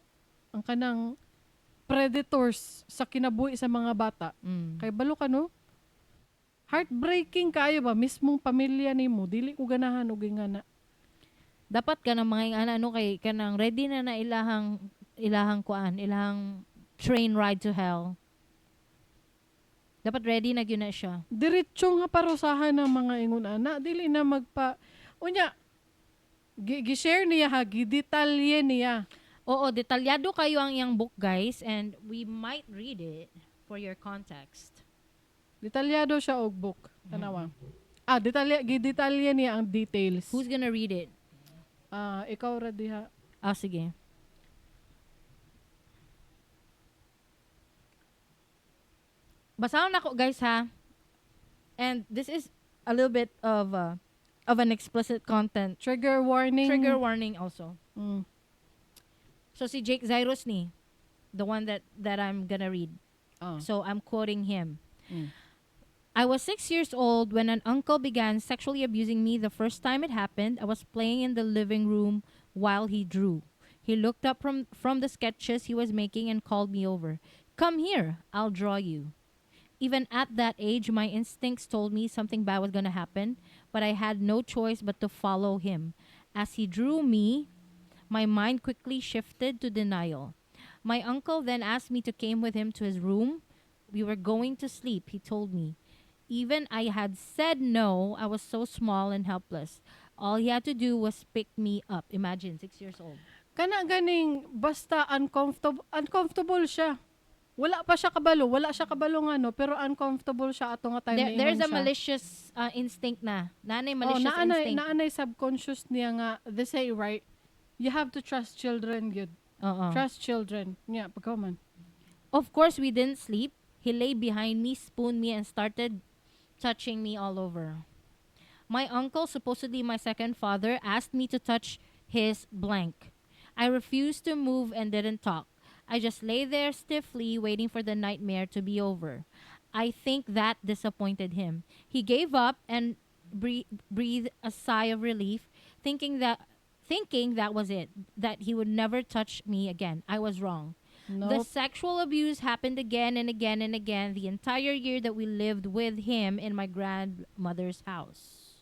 predators sa kinabuhi sa mga bata. Kahibalo ka no? Heartbreaking kaayo ba mismong pamilya nimo, dili ko ganahan og ingana. Dapat ka ng mga ingana ano kay kanang ready na na ilahang kuan, ilahang train ride to hell. Dapat ready na gyud na siya. Diretso nga parusahan ng mga ingon ana, dili na magpa unya gi-share niya ha, gidetalye niya. Oo, detalyado kayo ang iyang book, guys, and we might read it for your context. Detalyado siya og book. Tanawa. Ah, detalye gidetalye niya ang details. Who's gonna read it? Ah, ikaw ra diha. Ah, sige. Basahon nako, guys, ha. And this is a little bit of an explicit content. Trigger warning. Trigger warning also. So si Jake Zyrus ni, the one that I'm gonna read. Ah. So I'm quoting him. "I was 6 years old when an uncle began sexually abusing me. The first time it happened, I was playing in the living room while he drew. He looked up from the sketches he was making and called me over. 'Come here, I'll draw you.' Even at that age, my instincts told me something bad was going to happen, but I had no choice but to follow him. As he drew me, my mind quickly shifted to denial. My uncle then asked me to came with him to his room. We were going to sleep, he told me. Even I had said no, I was so small and helpless. All he had to do was pick me up." Imagine, 6 years old. Kana ganing basta uncomfortable uncomfortable siya. Wala pa siya kabalo, wala siya kabalo nga no, pero uncomfortable siya ato nga time There's niingon a siya. Malicious instinct na. Nanay Oh, malicious naanay, instinct. Naanay subconscious niya nga they say, right? You have to trust children gyud. Oo. Trust children. Nya pagkaman. "Of course, we didn't sleep. He lay behind me, spooned me, and started touching me all over. My uncle, supposedly my second father, asked me to touch his blank. I refused to move and didn't talk. I just lay there stiffly, waiting for the nightmare to be over. I think that disappointed him. He gave up and breathed a sigh of relief, thinking that Thinking that was it, that he would never touch me again. I was wrong. The Nope. sexual abuse happened again and again and again the entire year that we lived with him in my grandmother's house.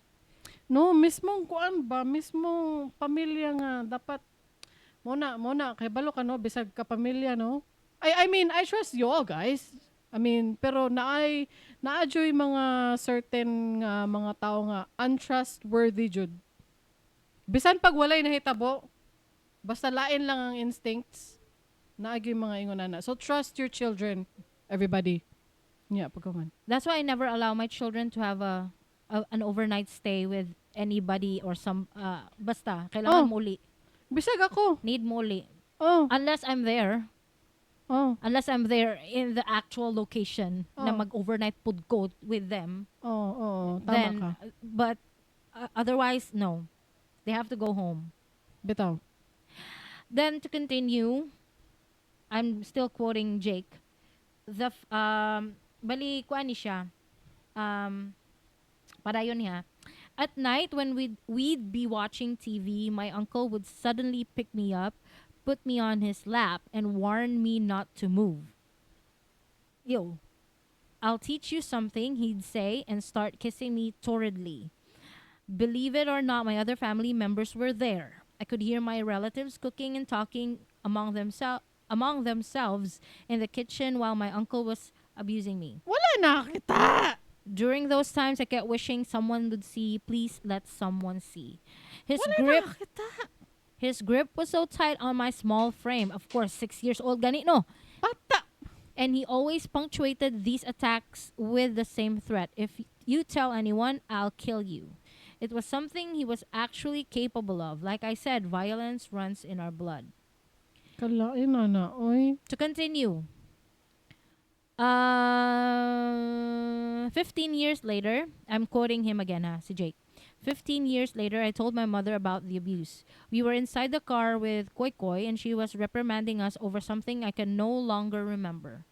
No, mismong kuan ba, mismong pamilya nga dapat mao na kay balo ka, no, bisag ka pamilya, no. I mean, I trust you all guys. I mean, pero naay naa juy mga certain nga mga tao nga untrustworthy jud. Bisan pag walay nahitabo, basta lain lang ang instincts, naa gyud mga ingon ana. So trust your children, everybody. Yeah, pagkaman. That's why I never allow my children to have a an overnight stay with anybody or some basta kailangan Oh. muli. Bisag ako. Need muli. Oh, Unless I'm there. oh, Unless I'm there in the actual location na Oh. mag-overnight pud ko with them. Oh, tama Then ka. But otherwise, no. They have to go home. Bitaw. Then to continue, I'm still quoting Jake. Bali kuan ni siya. Padayon niya. At night when we'd be watching TV, my uncle would suddenly pick me up, put me on his lap, and warn me not to move. "Yo, I'll teach you something," he'd say, and start kissing me torridly. Believe it or not, my other family members were there. I could hear my relatives cooking and talking among themselves in the kitchen while my uncle was abusing me. Wala nakita. During those times, I kept wishing someone would see. Please let someone see. His Wala grip nakita. His grip was so tight on my small frame. Of course, 6 years old gani, no? Bata. And he always punctuated these attacks with the same threat. "If you tell anyone, I'll kill you." It was something he was actually capable of. Like I said, violence runs in our blood. Kalain na na, oy. To continue, 15 years later, I'm quoting him again, ha, si Jake. 15 years later, I told my mother about the abuse. We were inside the car with Koi Koi, and she was reprimanding us over something I can no longer remember.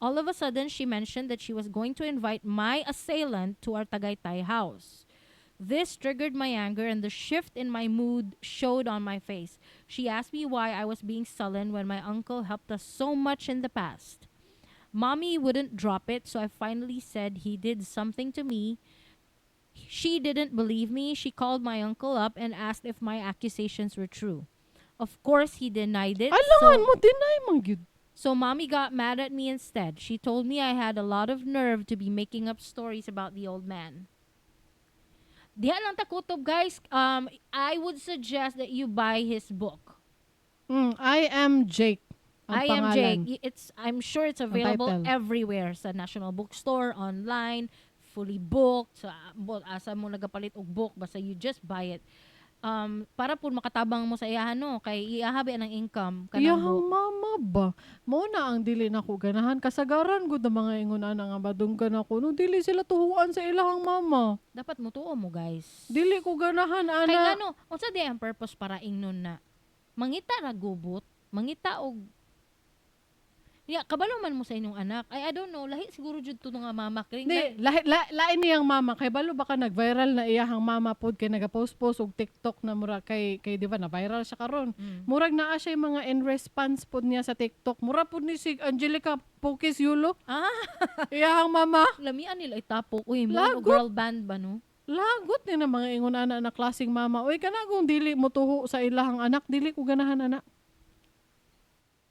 All of a sudden, she mentioned that she was going to invite my assailant to our Tagaytay house. This triggered my anger, and the shift in my mood showed on my face. She asked me why I was being sullen when my uncle helped us so much in the past. Mommy wouldn't drop it, so I finally said he did something to me. She didn't believe me. She called my uncle up and asked if my accusations were true. Of course, he denied it. Alangan mo, deny man gyud. So mommy got mad at me instead. She told me I had a lot of nerve to be making up stories about the old man. Diha lang ta kutob, guys. I would suggest that you buy his book. I Am Jake ang I Am pangalan. Jake. It's I'm sure it's available title. Everywhere sa National Bookstore, online, fully booked. Sa asa mo nagapalit og book, basta you just buy it. Para po makatabang mo sa iyahan, no, kay iyaha ba ng income kanang Iyahang book. Mama ba? Mao na ang dili nako ganahan. Kasagaran gud ang mga ingon ana nga madunggan ako. No, dili sila tuhuan sa ilahang mama. Dapat mutuo mo, guys. Dili ko ganahan ana. Kay ngano, unsa di ang purpose para ingnon na mangita ra gubot, mangita og Ya, kabalo man mo sa inyong anak. Ay, I don't know, lahi siguro jud to nga mama kring. Di, lahi, lain niyang mama kay balo baka nag-viral na iyahang mama pod kay nagapost-post og TikTok na mura kay di ba na viral siya karon. Murag naa siya yung mga in response pod niya sa TikTok. Mura pod ni si Angelica Pokis Yulo. Ah, Iyahang mama. Lamian nila itapok. Uy, mo Lagot. girl band ba, no? Lagot ni na mga ingon ana na klaseng mama. Uy, kana kung dili mo tuho sa ilahang anak, dili ko ganahan ana.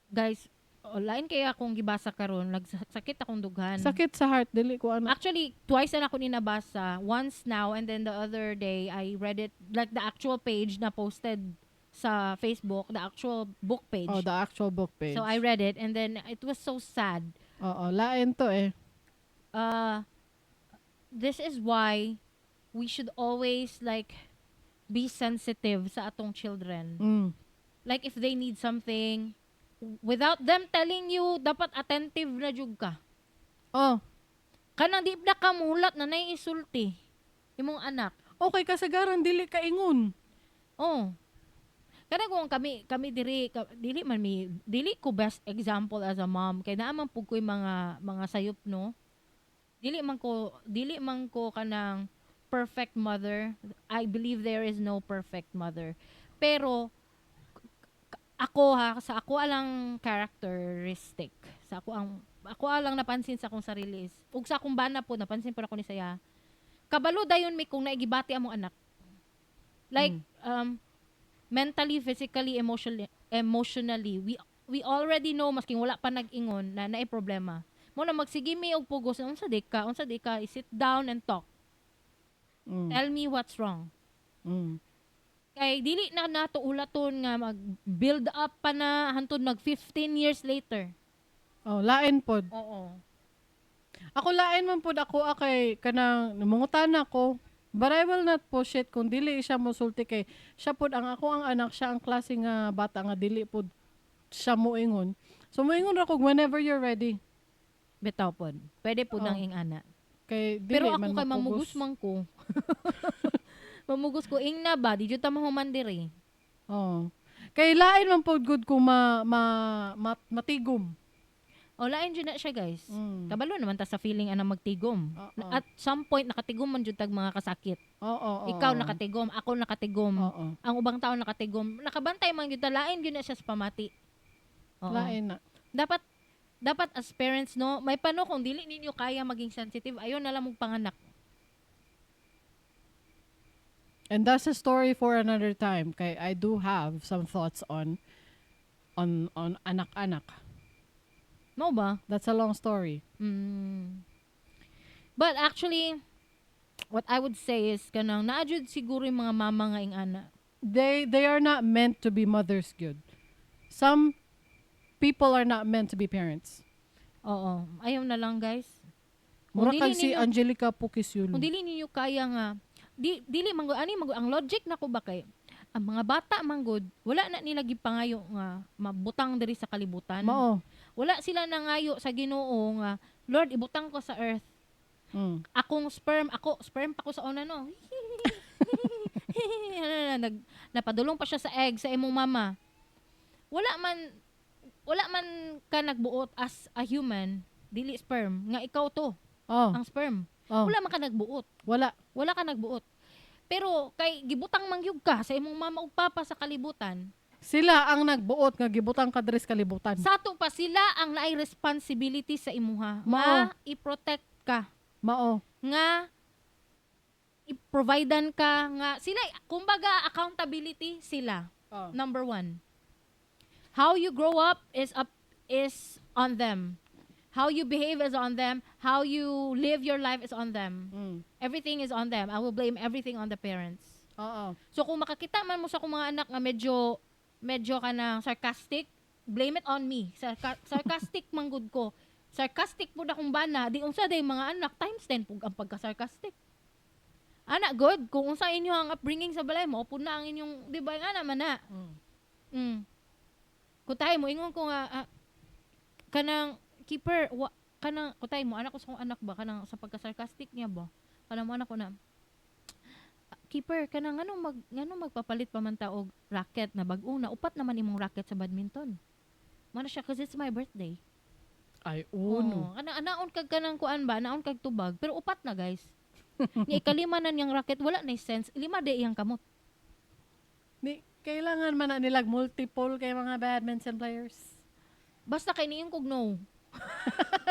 Guys, oh, lain kaya akong gibasa karon, nagsakit akong dughan. Sakit sa heart, dili ko ana. Actually, twice na ako ni nabasa. Once now and then the other day I read it, like, the actual page na posted sa Facebook, the actual book page. Oh, the actual book page. So I read it and then it was so sad. Oo, lain to eh. This is why we should always, like, be sensitive sa atong children. Like, if they need something without them telling you, dapat attentive na jud ka. Oh, Kanang di na kamulat na naiisulti imong anak. Okay, kasagaran dili ka ingon. Oh. Kada kung kami kami diri ka, dili man mi dili ko best example as a mom kay naa man pud ko'y mga sayop, no. Dili man ko kanang perfect mother. I believe there is no perfect mother. Pero ako ha, sa ako alang characteristic, sa ako ang ako alang napansin sa akong sarili is, ug sa akong bana po, napansin po ako ni saya, kabalo dayon mi kung naigibati among anak. Like, mentally, physically, emotionally, we already know masking wala pa nag-ingon na naay problema. Mo na magsige mi og pugos, unsa di ka, sit down and talk. Tell me what's wrong. Kay dili na nato ulaton nga mag-build up pa na hantod mag 15 years later. Oh, lain pod. Oo. Ako lain man pod ako kay kanang mangutana ko. But I will not push it kung dili siya mosulti kay siya pod ang ako ang anak, siya ang klase nga bata nga dili pod siya moingon. So moingon ra ko whenever you're ready. Bitaw pod. Pwede pod Oo. Nang ingana. Kay dili Pero ako man kay mapugos. mamugos man ko. Mamugos ko ingna ba di jud ta mahuman diri. Oo. Kay lain man pod gud kung ma matigom. O lain jud na siya, guys. Mm. Kabalo naman ta sa feeling ana magtigom. Oo. At some point nakatigom man jud tag mga kasakit. Oo, oo, Ikaw nakatigom, ako nakatigom. Oo. Ang ubang tao nakatigom. Nakabantay man gyud ta, lain gyud na siya sa pamati. Oo. Lain na. Dapat dapat as parents, no, may pano kung dili ninyo kaya maging sensitive, ayon na lang mong panganak. And that's a story for another time. Kay I do have some thoughts on anak-anak. No ba? That's a long story. But actually, what I would say is kanang naa jud siguro yung mga mama nga ing-ana. They are not meant to be mothers good. Some people are not meant to be parents. Oo. Ayaw na lang, guys. Kung Mura dili kag si Angelica Pukisulo. Kung dili ninyo kaya nga dili man gud ani man gud ang logic nako ba kay ang mga bata man gud wala na nila gipangayo nga mabutang diri sa kalibutan. Mao. Wala sila nangayo sa Ginoo nga, "Lord, ibutang ko sa earth. Akong sperm, ako sperm pa ko sa una, no." Ano na, napadulong pa siya sa egg sa imong mama. Wala man ka nagbuot as a human, dili sperm nga ikaw to, ang sperm. Wala man ka nagbuot. Wala. Wala ka nagbuot. Pero kay gibutang mangyug ka sa imong mama ug papa sa kalibutan. Sila ang nagbuot nga gibutang ka diri sa kalibutan. Sa ato pa sila ang naay responsibility sa imuha Mao. nga i-protect ka, Mao. nga i-providean ka, nga sila, kumbaga accountability sila. Number one, how you grow up is on them. How you behave is on them. How you live your life is on them. Everything is on them. I will blame everything on the parents. Oo. So kung makakita man mo sa akong mga anak nga medyo medyo kanang sarcastic, blame it on me. Sarcastic man gud ko. Sarcastic pud akong bana, di unsa day mga anak times 10 pug ang pagka-sarcastic. Anak good, kung unsa inyo ang upbringing sa balay mo, pud na ang inyong, di ba nga naman na. Kung tayo mo ingon ko nga kanang keeper wa, kanang kung tayo mo anak ko sa akong anak ba kanang sa pagka-sarcastic niya ba. Kanang mo anak ko na, "Ah, keeper, kanang nganong magpapalit pa man ta og racket na bag-o na, upat naman imong racket sa badminton?" Mao na siya, "'Cause it's my birthday." Ay, uno. Oo. Ana anaon kag kanang kuan ba, naon kag tubag, pero upat na, guys. Nya ikalima na niyang racket, wala na sense. Lima di iyang kamot. Ni, kailangan man na nilag multiple kay mga badminton players. Basta kay niyon kog no.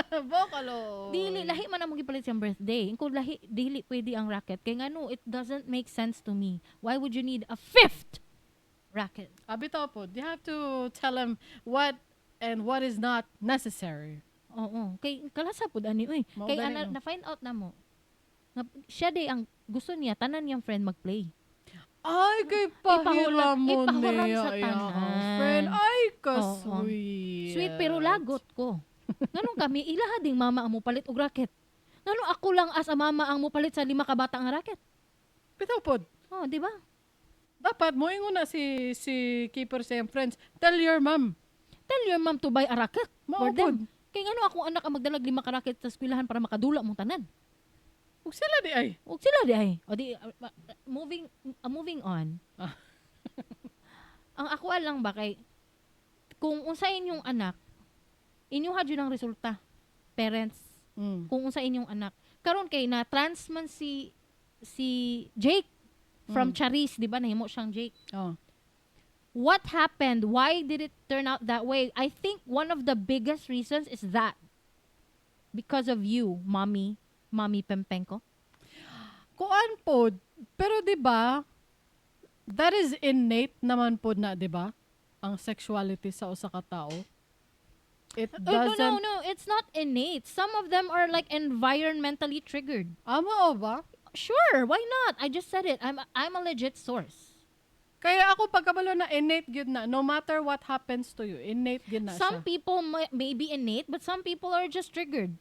Bokalo. Dili lahi man among gipalit siyang birthday. Ingko lahi dili pwede ang racket kay ngano, it doesn't make sense to me. Why would you need a fifth racket? Abitaw po, you have to tell them what and what is not necessary. Oo, kay kalasa pud ani oy. Mao Kay gani, ana, no? na find out na mo. Nga, siya day ang gusto niya tanan niyang friend magplay. Ay, kay pahira mo Ipahuram niya. sa Ay, tanan. friend. Ay, Oo. ka-sweet. Sweet pero lagot ko. Nganong kami ilaha ding mama ang mopalit og racket? Ngano ako lang as a mama ang mopalit sa lima ka bata nga racket? Bitaw pod. Oh, di ba? Dapat moingon na si keeper sa iyang friends. Tell your mom. Tell your mom to buy a racket Mao for pod. them. Kay ngano akong anak ang magdalag lima ka racket sa eskwelahan para makadula mong tanan? Ug sila di ay. Ug sila di ay. O di moving on. Ang ako lang ba kay kung unsa inyong anak, inyuha jud ang resulta. Parents, kung unsa inyong anak. Karon kay na trans man si si Jake from Charis, di ba nahimo siyang Jake. Oh. What happened? Why did it turn out that way? I think one of the biggest reasons is that because of you, Mommy, Mommy Pempenko. Kuan pod, pero 'di ba? That is innate naman pod na, 'di ba? Ang sexuality sa usa ka tao. It Oh, no, doesn't no, no. It's not innate. Some of them are like environmentally triggered. Ama o ba? Sure, why not? I just said it. I'm a legit source. Kaya ako pagkabalo na innate gyud na, no matter what happens to you, innate gyud na Some siya. People may be innate, but some people are just triggered.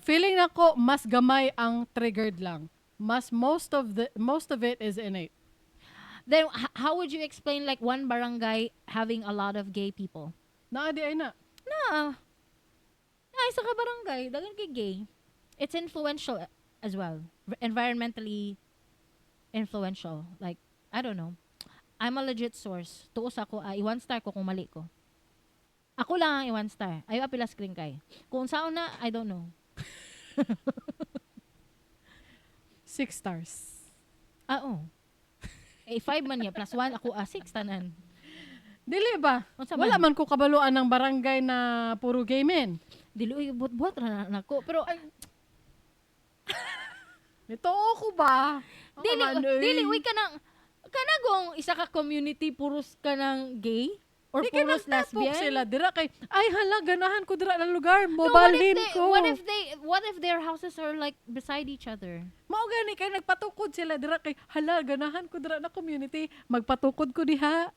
Feeling nako mas gamay ang triggered lang. Mas most of it is innate. Then how would you explain like one barangay having a lot of gay people? Naa di ay na. Na. Na isa ka barangay, daghan kay gay. It's influential as well. Environmentally influential. Like, I don't know. I'm a legit source. Tuos ako, i-one star ko kung mali ko. Ako lang ang i-one star. Ayaw apila screen kay. Kung saan na, I don't know. 6 stars. Ah, oh. Eh, 5 man niya. Plus 1, ako, 6 tanan. Dili ba? Unsa Wala man? man ko kabaluan ng barangay na puro gay men. Dili, uy, buhat-buhat ra na nako. Pero, Nito ko ba? Ako dili, man, uy. Dili, uy, kanagong isa ka community, puros ka ng gay? Or Di kay puros nagtapok lesbian? sila dira kay ay hala, ganahan ko dira ng lugar, No, what if mobalhin ko. what if their houses are like beside each other? Mao gani kay nagpatukod sila dira kay hala, ganahan ko dira na community, magpatukod ko diha.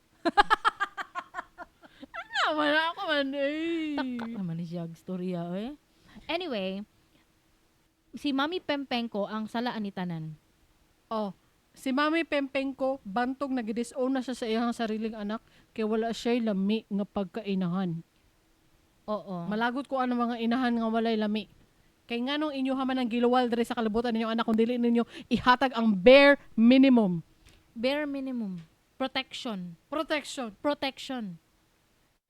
Ano man ako man eh. Taka naman ni siya storya eh. Anyway, si Mami Pempenko ang salaan ni tanan. Oh, si Mami Pempengko bantog nag-disown na siya sa iyang sariling anak kay wala siya lami nga pagkainahan. Oo. Malagot ko ang mga inahan nga walay lami. Kay nganong inyo man ang giluwal diri sa kalibutan ninyong anak kung dili ninyo ihatag ang bare minimum? Bare minimum. Protection. Protection. Protection.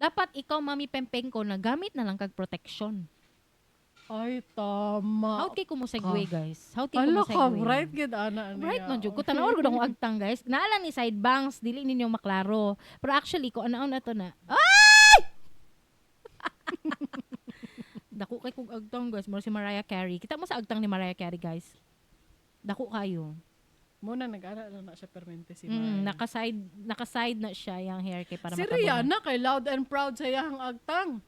Dapat ikaw, Mami Pempenko, nagamit na lang kag protection. Ay, tama. How kay ko mo segue, guys? How kay ko Hala mo ka, segue? bright gid ana niya. Bright man jud ko. Tan-awon gud akong agtang, guys. Naa lang ni side bangs, dili ninyo maklaro. Pero actually ko anaon na to na. Ay! Dako kay kog agtang, guys. Mura si Mariah Carey. Kita mo sa agtang ni Mariah Carey, guys. Dako kayo. Muna nag-ana lang na siya permente si Mariah. Naka-side na siya yung hair kay para Si matabunan. Rihanna kay loud and proud sa iyang agtang.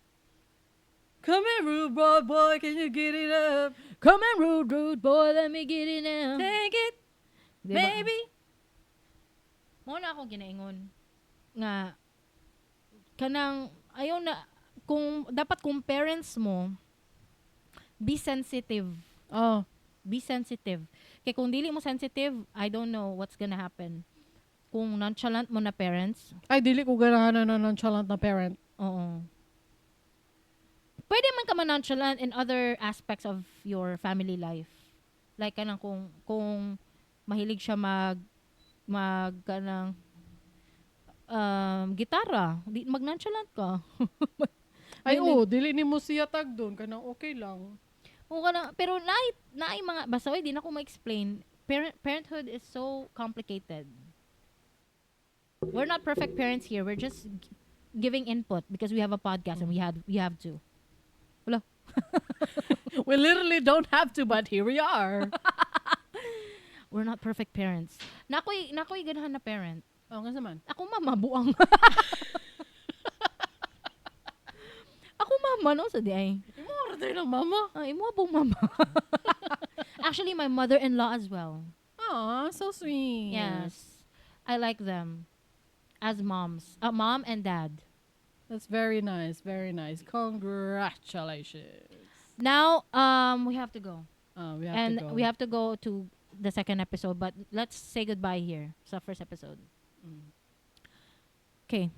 Come here, rude boy, boy, can you get it up? Come on, rude, rude boy, let me get it now. Take it, Diba? baby. Mao na ako ginaingon nga kanang ayaw na kung dapat kung parents mo, be sensitive. Oh, Be sensitive. Kay kung dili mo sensitive, I don't know what's gonna happen. Kung nonchalant mo na parents, ay dili ko ganahan na nonchalant na parent. Oo. Pwede man ka man nonchalant in other aspects of your family life. Like kanang kung mahilig siya mag mag kanang gitara, di mag nonchalant ka. Ay Dili. oh, dili nimo siya tag doon kanang okay lang. O kana, pero naay mga basta oy, di na ko ma-explain. Parenthood is so complicated. We're not perfect parents here. We're just giving input because we have a podcast and we have to. Wala. We literally don't have to, but here we are. We're not perfect parents. Nakoy ganahan na parent. Oh, nga naman. Ako mama buang. Ako mama no sa di ay. Imo order ng mama. Ah, imo abong mama. Actually, my mother-in-law as well. Aw, so sweet. Yes. I like them as moms. Mom and dad. That's very nice, very nice. Congratulations. Now, we have to go. We have And to go. we have to go to the second episode, but let's say goodbye here sa first episode. Okay.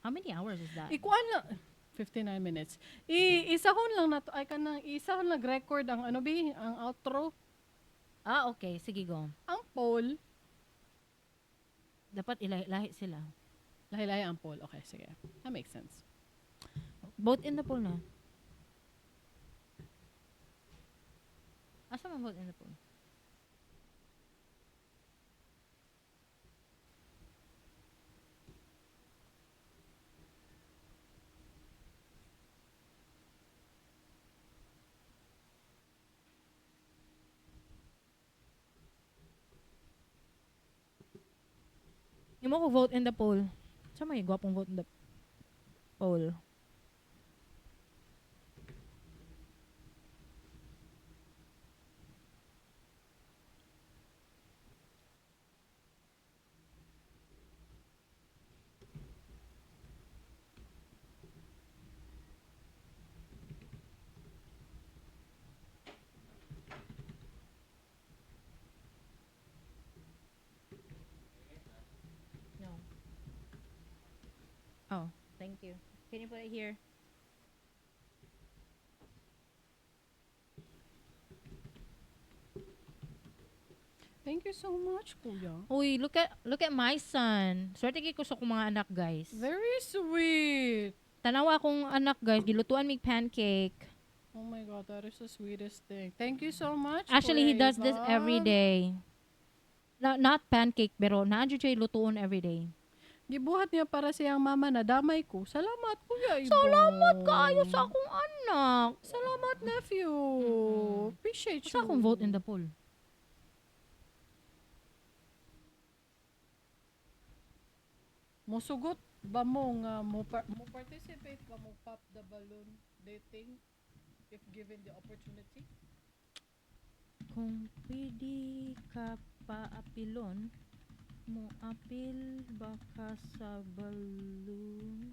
How many hours is that? Ikuan lang 59 minutes. I isahon lang nato ay kanang isahon lang record ang ano bi, ang outro, Ah, okay. Sige, go. ang poll. Dapat ilahi-lahi sila. Lahi-lahi ang poll. Okay, sige. That makes sense. Vote in the poll na. Asa man vote in the poll? Imo ko vote in the poll. Sa may gwapong vote in the poll. No. Oh, thank you. Can you put it here? Thank you so much, kuya. Uy, look at my son. Swerte kay ko sa akong mga anak, guys. Very sweet. Tanawa akong anak, guys, gilutuan mig pancake. Oh my God, that is the sweetest thing. Thank you so much, Actually, he Kuya does this every Ivan. day. Not pancake, pero naa jud siya lutuon every day. Gibuhat niya para siyang mama na damay ko. Salamat, Kuya Ivan. Salamat kaayo sa akong anak. Salamat, nephew. Appreciate you. Sa akong vote in the poll. Musugot ba mo nga mo participate ba mo pop the balloon dating if given the opportunity? Kung pwede ka paapilon, mo apil ba ka sa balloon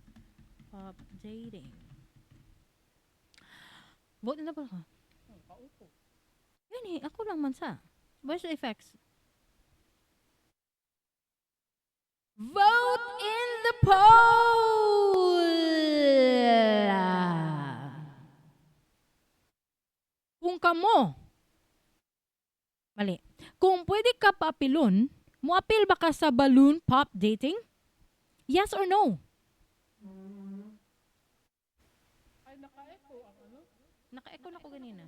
pop dating? Vote in the poll ka. Oh, kaupo. Gani, ako lang man sa. Where's the effects? Vote in the poll! Kung kamo, mali. Kung pwede ka paapilon, moapil ba ka sa balloon pop dating? Yes or no? Ay, naka-echo ang ano? Naka-echo na ko ganina.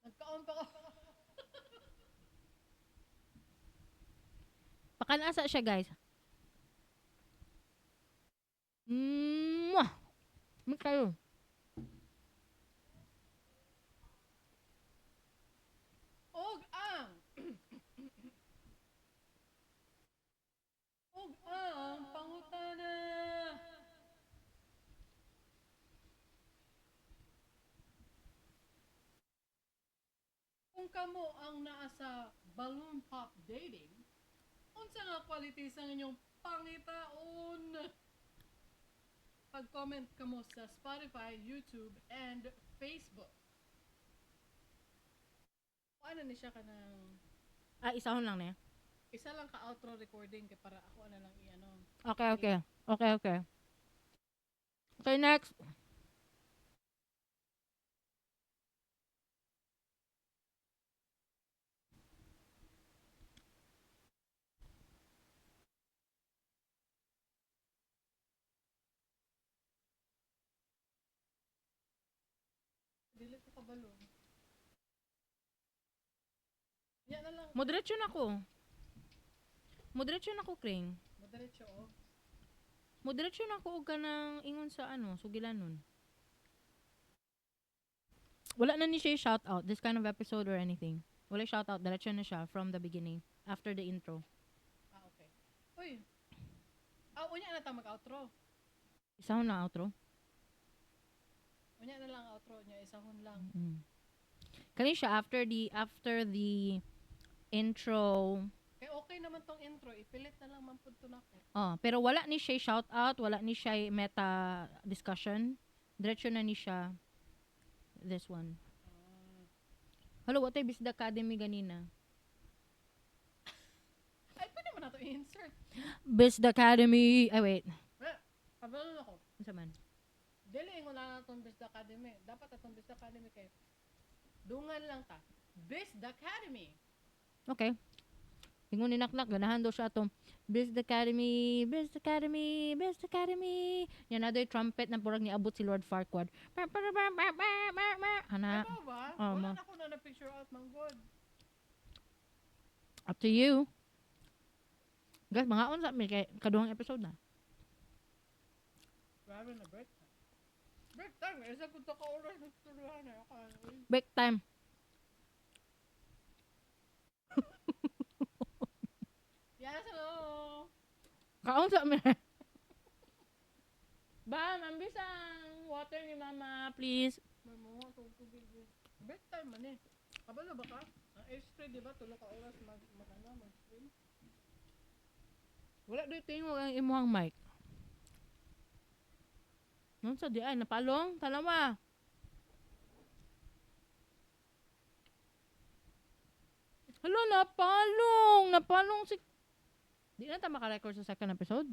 Nagkaon pa ko. Pakanasa siya, guys. Mwah! May kayo. Og ang pangutana. Kung kamo ang naa sa balloon pop dating, unsa nga qualities ang inyong pangitaon? Pag-comment kamo sa Spotify, YouTube, and Facebook. Ano ni siya kanang Ah, isahon lang niya. Isa lang ka outro recording kay para ako na lang i-ano. Okay. Okay. Okay, next. Dili ko kabalo. Yan na lang. Moderatio na ko. Moderatio na ko, Kring. Madiretso oh. Moderatio na ko og kanang ingon sa ano, sugilanon. Wala na ni siya shout out this kind of episode or anything. Wala shout out, diretso na siya from the beginning after the intro. Ah, okay. Uy. Ah, unya na ta mag-outro. Isahon na outro. Unya na lang outro niya, isahon lang. Kani siya after the intro. Kay okay naman tong intro, ipilit na lang man pud to nako. Oh, pero wala ni siya shout out, wala ni siya meta discussion. Diretso na ni siya this one. Hello, what is the Academy ganina? Ay, pwede mo na to i-insert. Bisda Academy. Ay, wait. Eh, kabalo na ko. Unsa man? Dili ingon na atong Bisda Academy. Dapat atong Bisda Academy kay dungan lang ta. Bisda Academy. Okay. Ingon ni Naknak, ganahan daw siya atong Bisda Academy, Bisda Academy, Bisda Academy. Yan na daw yung trumpet na purag niabot si Lord Farquaad. Ba, ba, ba, ba, ba, ba, ba. Hana, Ay, ba? Oh, Wala ma. na ko na na-picture out, man good. Up to you. Guys, mga unsa mi kay kaduhang episode na. Grabe na break time. Break time, isa ko ka oras na turuan na. Break time. Yes, hello. Kaon sa mi. Bam, ambis ang water ni Mama, please. May mga tubig. Bedtime man eh. Kabalo ba ka? Ang H3, di ba? Tulo ka oras mag, mag, ano, mag-stream. Wala doy tingog ang imuhang mic. Nun sa di ay napalong tanawa. Hala, napalong! Napalong si... Di na ta makarecord sa second episode.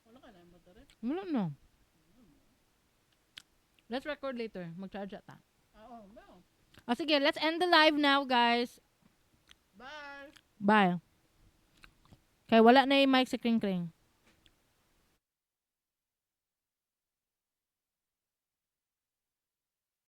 Wala ka na yung battery. Wala na. Let's record later. Mag-charge ata. Ah, oh, ba? Ah, sige, let's end the live now, guys. Bye! Bye. Kay wala na yung mic si Kring Kring.